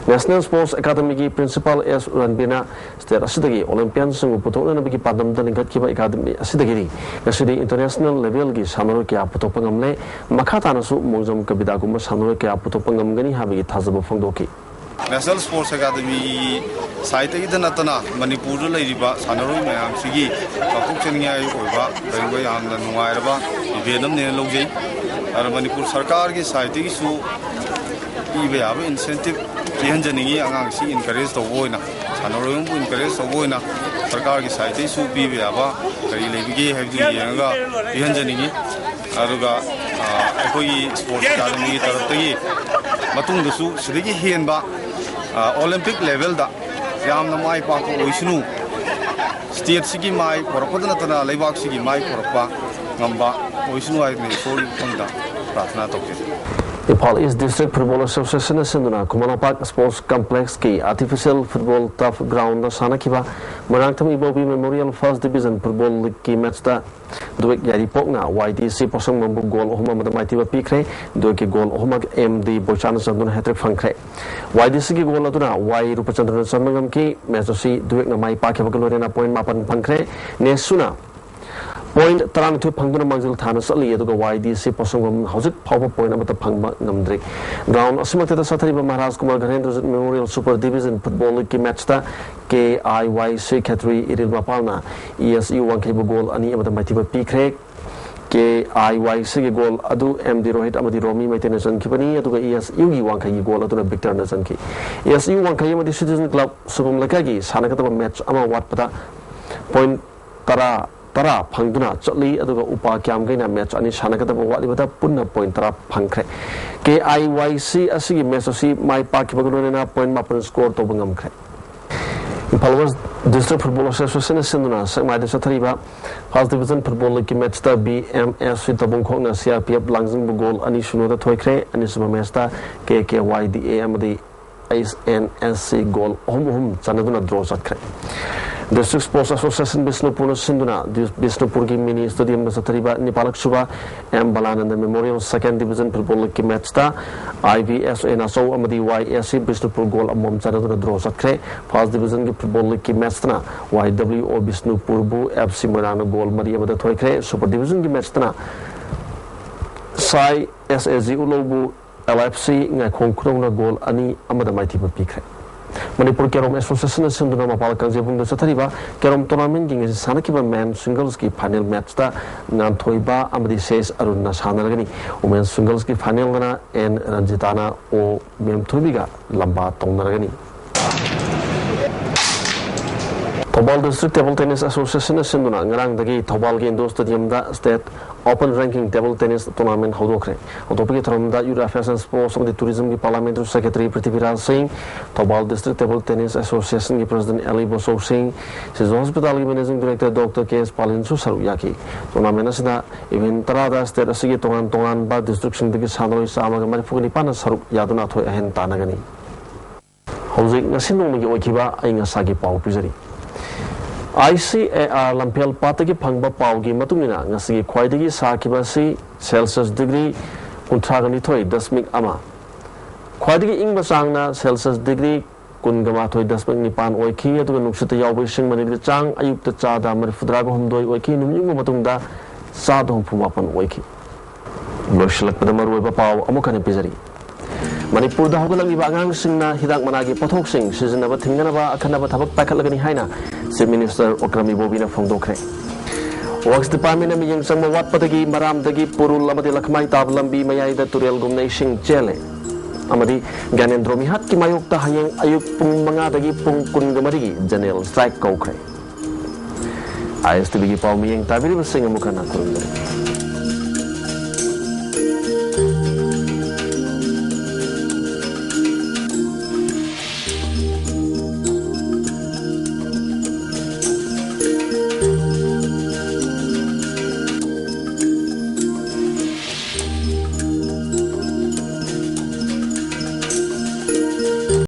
National Sports Academy ꯒꯤ principal ꯑꯦꯁ ꯔꯟꯕꯤꯔꯅ state ꯑꯁꯤꯗꯒꯤ Olympian ꯁꯤꯡꯕꯨ ꯄꯨꯊꯣꯛꯅꯅꯕꯒꯤ ꯄꯥꯟꯗꯝꯗ ꯂꯤꯡꯈꯠꯈꯤꯕ academy ꯑꯁꯤꯗꯒꯤꯗꯤ ꯉꯁꯤꯗꯤ international level ꯒꯤ ꯁꯥꯟꯅꯔꯣꯏ ꯀꯌꯥ ꯄꯨꯊꯣꯛꯄ ꯉꯝꯂꯦ꯫ ꯃꯈꯥ ꯇꯥꯅꯁꯨ ꯃꯣꯡꯖꯝ ꯀꯕꯤꯇꯥꯒꯨꯝꯕ ꯁꯥꯟꯅꯔꯣꯏ ꯀꯌꯥ ꯄꯨꯊꯣꯛꯄ ꯉꯝꯒꯅꯤ ꯍꯥꯏꯕꯒꯤ ꯊꯥꯖꯕ ꯐꯣꯡꯗꯣꯛꯈꯤ꯫ National Sports Academy ꯒꯤ side ꯇꯒꯤꯗ ꯅꯠꯇꯅ ꯃꯅꯤꯄꯨꯔꯗ ꯂꯩꯔꯤꯕ ꯁꯥꯟꯅꯔꯣꯏ ꯃꯌꯥꯝꯁꯤꯒꯤ ꯆꯥꯎꯊꯣꯛꯆꯅꯤꯡꯉꯥꯏ ꯑꯣꯏꯕ ꯀꯔꯤꯒꯨꯝꯕ ꯌꯥꯝꯅ ꯅꯨꯡꯉꯥꯏꯔꯕ event ꯑꯃꯅꯦꯅ ꯂꯧꯖꯩ꯫ ꯑꯗꯨꯅ ꯃꯅꯤꯄꯨꯔ ꯁꯔꯀꯥꯔꯒꯤ side ꯇꯒꯤꯁꯨ ꯄꯤꯕ ꯌꯥꯕ incentive ꯄꯤꯍꯟꯖꯅꯤꯡꯉꯤ꯫ ꯑꯉꯥꯡꯁꯤ encourage ꯇꯧꯕ ꯑꯣꯏꯅ, ꯁꯥꯟꯅꯔꯣꯏ ꯑꯃꯕꯨ encourage ꯇꯧꯕ ꯑꯣꯏꯅ ꯁꯔꯀꯥꯔꯒꯤ side ꯇꯒꯤꯁꯨ ꯄꯤꯕ ꯌꯥꯕ ꯀꯔꯤ ꯂꯩꯕꯒꯦ ꯍꯥꯏꯕꯗꯨ ꯌꯦꯡꯉꯒ ꯄꯤꯍꯟꯖꯅꯤꯡꯉꯤ꯫ ꯑꯗꯨꯒ, ꯑ, ꯑꯩꯈꯣꯏꯒꯤ Sports Academy ꯒꯤ ꯇꯔꯞꯇꯒꯤ ꯃꯇꯨꯡꯗꯁꯨ ꯁꯤꯗꯒꯤ ꯍꯦꯟꯕ, ꯑ, Olympic level ꯗ ꯌꯥꯝꯅ ꯃꯥꯏ ꯄꯥꯛꯄ ꯑꯣꯏꯁꯅꯨ꯫ ꯁ꯭ꯇꯦꯠꯁꯤꯒꯤ ꯃꯥꯏ ꯄꯨꯔꯛꯄꯗ ꯅꯠꯇꯅ ꯂꯩꯕꯥꯛꯁꯤꯒꯤ ꯃꯥꯏ ꯄꯨꯔꯛꯄ ꯉꯝꯕ ꯑꯣꯏꯁꯅꯨ ꯍꯥꯏꯗꯨꯅ ꯏꯁꯣꯔꯒꯤ ꯃꯐꯝꯗ ꯄ꯭ꯔꯥꯊꯅꯥ ꯇꯧꯖꯔꯤ꯫ ꯏꯝꯐꯥꯜ ꯏꯁ ꯗꯤꯁꯇ꯭ꯔꯤꯛ ꯐꯨꯠꯕꯣꯜ ꯑꯦꯁꯣꯁꯤꯌꯦꯁꯟꯅ ꯁꯤꯟꯗꯨꯅ ꯈꯨꯃꯟ ꯂꯝꯄꯥꯛ ꯁ꯭ꯄꯣꯔꯠꯁ ꯀꯝꯄ꯭ꯂꯦꯛꯁꯀꯤ ꯑꯥꯔꯇꯤꯐꯤꯁꯤꯌꯦꯜ ꯐꯨꯠꯕꯣꯜ ꯇꯔꯐ ꯒ꯭ꯔꯥꯎꯟꯗ ꯁꯥꯟꯅꯈꯤꯕ Moirangthem Ibobi memorial first division football ꯂꯤꯒꯀꯤ ꯃꯦꯠꯆꯇ ꯗꯨꯋꯦꯛ ꯌꯥꯏꯔꯤꯄꯣꯛꯅ ꯋꯥꯏ ꯗꯤ ꯁꯤ ꯄꯣꯠꯁꯪꯕꯝꯕꯨ ꯒꯣꯜ ꯑꯍꯨꯝ ꯑꯃꯗ ꯃꯥꯏꯊꯤꯕ ꯄꯤꯈ꯭ꯔꯦ꯫ ꯗꯨꯋꯦꯛꯀꯤ ꯒꯣꯜ ꯑꯍꯨꯝꯃꯛ ꯑꯦꯝ ꯗꯤ ꯕꯣꯏꯆꯥꯅ ꯆꯟꯗꯨꯅ ꯍꯦꯇ꯭ꯔꯤꯛ ꯐꯪꯈ꯭ꯔꯦ꯫ ꯋꯥꯏ ꯗꯤ ꯁꯤꯒꯤ ꯒꯣꯜ ꯑꯗꯨꯅ ꯋꯥꯏ ꯔꯨꯄꯆꯟꯗ꯭ꯔꯅ ꯆꯟꯕ ꯉꯝꯈꯤ꯫ ꯃꯦꯠꯆ ꯑꯁꯤ ꯗꯨꯋꯦꯛꯅ ꯃꯥꯏ ꯄꯥꯛꯈꯤꯕꯒ ꯂꯣꯏꯅꯅ ꯄꯣꯏꯟ ꯃꯥꯄꯟ ꯐꯪꯈ꯭ꯔꯦ꯫ ꯅꯦꯁꯨꯅ ꯄꯣꯏꯟ ꯇꯔꯥꯅꯤꯊꯣꯏ ꯐꯪꯗꯨꯅ ꯃꯥꯡꯖꯤꯜ ꯊꯥꯅ ꯆꯠꯂꯤ, ꯑꯗꯨꯒ ꯋꯥꯏ ꯗꯤ ꯁꯤ ꯄꯣꯠꯁꯪꯕꯝ ꯍꯧꯖꯤꯛ ꯐꯥꯎꯕ ꯄꯣꯏꯟ ꯑꯃꯠꯇ ꯐꯪꯕ ꯉꯝꯗ꯭ꯔꯤ꯫ ꯒ꯭ꯔꯥꯎꯟ ꯑꯁꯤꯃꯛꯇꯗ ꯆꯠꯊꯔꯤꯕ ꯃꯍꯥꯔꯥꯖ ꯀꯨꯃꯥꯔ ꯘꯔꯦꯟꯗ꯭ꯔꯖꯤꯠ ꯃꯦꯃꯣꯔꯤꯌꯦꯜ ꯁꯨꯄꯔ ꯗꯤꯕꯤꯖꯟ ꯐꯨꯠꯕꯣꯜ ꯂꯤꯒꯀꯤ ꯃꯦꯠꯆꯇ K I Y C Khetri Iril ꯃꯄꯥꯜꯅ ꯏ ꯑꯦꯁ ꯌꯨ ꯋꯥꯡꯈꯩꯕꯨ ꯒꯣꯜ ꯑꯅꯤ ꯑꯃꯗ ꯃꯥꯏꯊꯤꯕ ꯄꯤꯈ꯭ꯔꯦ꯫ ꯀꯦ ꯑꯥꯏ ꯋꯥꯏ ꯁꯤꯒꯤ ꯒꯣꯜ ꯑꯗꯨ ꯑꯦꯝ ꯗꯤ ꯔꯣꯍꯤꯠ ꯑꯃꯗꯤ ꯔꯣꯃꯤ ꯃꯩꯇꯩꯅ ꯆꯟꯈꯤꯕꯅꯤ, ꯑꯗꯨꯒ ꯏ ꯑꯦꯁ ꯌꯨꯒꯤ ꯋꯥꯡꯈꯩꯒꯤ ꯒꯣꯜ ꯑꯗꯨꯅ ꯕꯤꯛꯇꯔꯅ ꯆꯟꯈꯤ꯫ ꯏ ꯑꯦꯁ ꯌꯨ ꯋꯥꯡꯈꯩ ꯑꯃꯗꯤ ꯁꯤꯇꯤꯖꯟ ꯀ꯭ꯂꯕ ꯁꯨꯕꯝ ꯂꯩꯀꯥꯏꯒꯤ ꯁꯥꯟꯅꯒꯗꯕ ꯃꯦꯠꯆ ꯑꯃ ꯋꯥꯠꯄꯗ ꯄꯣꯏꯟ ꯇꯔꯥ, ꯇꯔꯥ ꯐꯪꯗꯨꯅ ꯆꯠꯂꯤ, ꯑꯗꯨꯒ ꯎꯄꯥ ꯀ꯭ꯌꯥꯝꯒꯩꯅ ꯃꯦꯠꯆ ꯑꯅꯤ ꯁꯥꯟꯅꯒꯗꯕ ꯋꯥꯠꯂꯤꯕꯗ ꯄꯨꯟꯅ ꯄꯣꯏꯟ ꯇꯔꯥ ꯐꯪꯈ꯭ꯔꯦ꯫ ꯀꯦ ꯑꯥꯏ ꯋꯥꯏ ꯁꯤ ꯑꯁꯤꯒꯤ ꯃꯦꯠꯆ ꯑꯁꯤ ꯃꯥꯏ ꯄꯥꯛꯈꯤꯕꯒ ꯂꯣꯏꯅꯅ ꯄꯣꯏꯟ ꯃꯥꯄꯟ ꯁ꯭ꯀꯣꯔ ꯇꯧꯕ ꯉꯝꯈ꯭ꯔꯦ꯫ ꯏꯝꯐꯥꯜ ꯋꯦꯁ ꯗꯤꯁꯇ꯭ꯔꯤꯛ ꯐꯨꯠꯕꯣꯜ ꯑꯦꯁꯣꯁꯤꯌꯦꯁꯟꯅ ꯁꯤꯟꯗꯨꯅ ꯁꯦꯛꯃꯥꯏꯗ ꯆꯠꯊꯔꯤꯕ ꯐꯥꯔꯁꯠ ꯗꯤꯕꯤꯖꯟ ꯐꯨꯠꯕꯣꯜ ꯂꯤꯒꯀꯤ ꯃꯦꯠꯆꯇ ꯕꯤ ꯑꯦꯝ ꯑꯦꯁ ꯁꯤ ꯇꯧꯕꯨꯡꯈꯣꯛꯅ ꯁꯤ ꯑꯥꯔ ꯄꯤ ꯑꯦꯐ ꯂꯥꯡꯖꯤꯡꯕꯨ ꯒꯣꯜ ꯑꯅꯤ ꯁꯤꯅꯣꯗ ꯊꯣꯏꯈ꯭ꯔꯦ꯫ ꯑꯅꯤꯁꯨꯕ ꯃꯦꯠꯆꯇ ꯀꯦ ꯀꯦ ꯋꯥꯏ ꯗꯤ ꯑꯦ ꯑꯃꯗꯤ H and S C goal ꯑꯍꯨꯝ ꯑꯍꯨꯝ ꯆꯟꯅꯗꯨꯅ ꯗ꯭ꯔꯣ ꯆꯠꯈ꯭ꯔꯦ꯫ ꯗꯤꯁꯇ꯭ꯔꯤꯛ ꯁ꯭ꯄꯣꯔꯠꯁ ꯑꯦꯁꯣꯁꯤꯌꯦꯁꯟ ꯕꯤꯁꯅꯨꯄꯨꯔꯅ ꯁꯤꯟꯗꯨꯅ ꯗꯤꯁ-, ꯕꯤꯁꯅꯨꯄꯨꯔꯒꯤ ꯃꯤꯅꯤ ꯁ꯭ꯇꯦꯗꯤꯌꯝꯗ ꯆꯠꯊꯔꯤꯕ ꯅꯤꯄꯥꯜꯂꯛ ꯁꯨꯕ ꯑꯦꯝ ꯕꯂꯥꯅꯟꯗ ꯃꯦꯃꯣꯔꯤꯌꯦꯜ ꯁꯦꯀꯦꯟ ꯗꯤꯕꯤꯖꯟ ꯐꯨꯠꯕꯣꯜ ꯂꯤꯒꯀꯤ ꯃꯦꯠꯆꯇ ꯑꯥꯏ ꯚꯤ ꯑꯦꯁ ꯑꯦ ꯅꯥꯆꯧ ꯑꯃꯗꯤ ꯋꯥꯏ ꯑꯦꯁ ꯁꯤ ꯕꯤꯁꯅꯨꯄꯨꯔ ꯒꯣꯜ ꯑꯃꯃꯝ ꯆꯟꯅꯗꯨꯅ ꯗ꯭ꯔꯣ ꯆꯠꯈ꯭ꯔꯦ꯫ ꯐꯥꯔꯁꯠ ꯗꯤꯕꯤꯖꯟꯒꯤ ꯐꯨꯠꯕꯣꯜ ꯂꯤꯒꯀꯤ ꯃꯦꯠꯆꯇꯅ ꯋꯥꯏ ꯗꯕ꯭ꯂꯤꯎ ꯑꯣ ꯕꯤꯁꯅꯨꯄꯨꯔꯕꯨ ꯑꯦꯐ ꯁꯤ ꯃꯣꯏꯔꯥꯡꯅ ꯒꯣꯜ ꯃꯔꯤ ꯑꯃꯗ ꯊꯣꯏꯈ꯭ꯔꯦ꯫ ꯁꯨꯄꯔ ꯗꯤꯕꯤꯖꯟꯒꯤ ꯃꯦꯠꯆꯇꯅ ꯁꯥꯏ ꯑꯦꯁ ꯑꯦ ꯖꯤ ꯎꯂꯧꯕꯨ ꯑꯦꯜ ꯑꯦꯐ ꯁꯤ ꯉꯥꯏꯈꯣꯡ ꯈꯨꯅꯧꯅ ꯒꯣꯜ ꯑꯅꯤ ꯑꯃꯗ ꯃꯥꯏꯊꯤꯕ ꯄꯤꯈ꯭ꯔꯦ꯫ ꯃꯅꯤꯄꯨꯔ ꯀꯦꯔꯣꯝ ꯑꯦꯁꯣꯁꯤꯌꯦꯁꯟꯅ ꯁꯤꯟꯗꯨꯅ ꯃꯄꯥꯜ ꯀꯥꯡꯖꯩꯕꯨꯡꯗ ꯆꯠꯊꯔꯤꯕ ꯀꯦꯔꯣꯝ ꯇꯣꯔꯅꯥꯃꯦꯟꯒꯤ ꯉꯁꯤ ꯁꯥꯟꯅꯈꯤꯕ ꯃꯦꯟ ꯁꯤꯡꯒꯜꯁꯀꯤ ꯐꯥꯏꯅꯦꯜ ꯃꯦꯠꯆꯇ ꯉꯥꯟꯊꯣꯏꯕ ꯑꯃꯗꯤ ꯁꯦꯁ ꯑꯔꯨꯟꯅ ꯁꯥꯟꯅꯔꯒꯅꯤ꯫ ꯋꯨꯃꯦꯟ ꯁꯤꯡꯒꯜꯁꯀꯤ ꯐꯥꯏꯅꯦꯜꯗꯅ ꯑꯦꯟ ꯔꯟꯖꯤꯇꯥꯅ ꯑꯣ ꯃꯦꯝꯊꯣꯏꯕꯤꯒ ꯂꯝꯕꯥ ꯇꯧꯅꯔꯒꯅꯤ꯫ Thoubal District Table Tennis Association ꯅ ꯁꯤꯟꯗꯨꯅ ꯉꯔꯥꯡꯗꯒꯤ ꯊꯧꯕꯥꯜꯒꯤ Indoor Stadium ꯗ State Open Ranking Table Tennis Tournament ꯍꯧꯗꯣꯛꯈ꯭ꯔꯦ꯫ ꯍꯧꯗꯣꯛꯄꯒꯤ ꯊꯧꯔꯝꯗ Youth Affairs and Sports ꯑꯃꯗꯤ Tourism ꯒꯤ Parliamentary Secretary ꯄ꯭ꯔꯤꯊꯤꯕꯤꯔꯥꯖ ꯁꯤꯡ, Thoubal District Table Tennis Association ꯒꯤ President ꯑꯦꯂꯤ ꯕꯣꯁꯧ ꯁꯤꯡ, ꯁꯤꯖꯣ Hospital ꯒꯤ Managing Director Doctor ꯀꯦ ꯑꯦꯁ ꯄꯥꯂꯤꯟꯁꯨ ꯁꯔꯨꯛ ꯌꯥꯈꯤ꯫ Tournament ꯑꯁꯤꯗ event ꯇꯔꯥꯗ state ꯑꯁꯤꯒꯤ ꯇꯣꯉꯥꯟ ꯇꯣꯉꯥꯟꯕ district ꯁꯤꯡꯗꯒꯤ ꯁꯥꯟꯅꯔꯣꯏ ꯆꯥꯝꯃꯒ ꯃꯔꯤꯐꯨ ꯅꯤꯄꯥꯟꯅ ꯁꯔꯨꯛ ꯌꯥꯗꯨꯅ ꯑꯊꯣꯏ ꯑꯍꯦꯟ ꯇꯥꯟꯅꯒꯅꯤ꯫ ꯍꯧꯖꯤꯛ ꯉꯁꯤ ꯅꯣꯡꯃꯒꯤ ꯑꯣꯏꯈꯤꯕ ꯑꯏꯪ ꯑꯁꯥꯒꯤ ꯄꯥꯎ ꯄꯤꯖꯔꯤ꯫ ꯑꯥꯏ ꯁꯤ ꯑꯦ ꯑꯥꯔ ꯂꯝꯐꯦꯜ ꯄꯥꯠꯇꯒꯤ ꯐꯪꯕ ꯄꯥꯎꯒꯤ ꯃꯇꯨꯡ ꯏꯟꯅ, ꯉꯁꯤꯒꯤ ꯈ꯭ꯋꯥꯏꯗꯒꯤ ꯁꯥꯈꯤꯕ ꯑꯁꯤ Celsius degree ꯀꯨꯟꯊ꯭ꯔꯥꯒ ꯅꯤꯊꯣꯏ ꯗꯁꯃꯤꯛ ꯑꯃ, ꯈ꯭ꯋꯥꯏꯗꯒꯤ ꯏꯪꯕ ꯆꯥꯡꯅ Celsius degree ꯀꯨꯟꯒ ꯃꯥꯊꯣꯏ ꯗꯁꯃꯤꯛ ꯅꯤꯄꯥꯟ ꯑꯣꯏꯈꯤ, ꯑꯗꯨꯒ ꯅꯨꯡꯁꯤꯠꯇ ꯌꯥꯎꯕ ꯏꯁꯤꯡ ꯃꯅꯤꯟꯒꯤ ꯆꯥꯡ ꯑꯌꯨꯛꯇ ꯆꯥꯗ ꯃꯔꯤꯐꯨꯇꯔꯥꯒ ꯍꯨꯝꯗꯣꯏ ꯑꯣꯏꯈꯤ, ꯅꯨꯃꯤꯠ ꯌꯨꯡꯕ ꯃꯇꯨꯡꯗ ꯆꯥꯗ ꯍꯨꯝꯐꯨ ꯃꯥꯄꯟ ꯑꯣꯏꯈꯤ꯫ ꯂꯣꯏꯁꯤꯜꯂꯛꯄꯗ ꯃꯔꯨꯑꯣꯏꯕ ꯄꯥꯎ ꯑꯃꯨꯛ ꯍꯟꯅ ꯄꯤꯖꯔꯤ꯫ ꯃꯅꯤꯄꯨꯔꯗ ꯍꯧꯒꯠꯂꯛꯂꯤꯕ ꯑꯉꯥꯡꯁꯤꯡꯅ ꯍꯤꯗꯥꯛ ꯃꯅꯥꯒꯤ ꯄꯣꯠꯊꯣꯛꯁꯤꯡ ꯁꯤꯖꯤꯟꯅꯕ ꯊꯤꯡꯅꯅꯕ ꯑꯈꯟꯅꯕ ꯊꯕꯛ ꯄꯥꯏꯈꯠꯂꯒꯅꯤ ꯍꯥꯏꯅ Chief Minister Okram ꯏꯕꯣꯕꯤꯅ ꯐꯣꯡꯗꯣꯛꯈ꯭ꯔꯦ꯫ Works Department ꯅ ꯃꯤꯠꯌꯦꯡ ꯆꯪꯕ ꯋꯥꯠꯄꯗꯒꯤ ꯃꯔꯥꯝꯗꯒꯤ ꯄꯨꯔꯨꯜ ꯑꯃꯗꯤ ꯂꯈꯃꯥꯏ ꯇꯥꯕ ꯂꯝꯕꯤ ꯃꯌꯥꯏꯗ ꯇꯨꯔꯦꯜꯒꯨꯝꯅ ꯏꯁꯤꯡ ꯆꯦꯜꯂꯦ ꯑꯃꯗꯤ ꯒ꯭ꯌꯥꯅꯦꯟꯗ꯭ꯔꯣ ꯃꯤꯍꯥꯠꯀꯤ ꯃꯥꯌꯣꯛꯇ ꯍꯌꯦꯡ ꯑꯌꯨꯛ ꯄꯨꯡ ꯃꯉꯥꯗꯒꯤ ꯄꯨꯡ ꯀꯨꯟꯒ ꯃꯔꯤꯒꯤ general strike ꯀꯧꯈ꯭ꯔꯦ꯫ ꯑꯥꯏ ꯑꯦꯁ ꯇꯤ ꯚꯤꯒꯤ ꯄꯥꯎ ꯃꯤꯠꯌꯦꯡ ꯇꯥꯕꯤꯔꯤꯕꯁꯤꯡ ꯑꯃꯨꯛ ꯍꯟꯅ ꯈꯨꯔꯨꯝꯖꯔꯤ꯫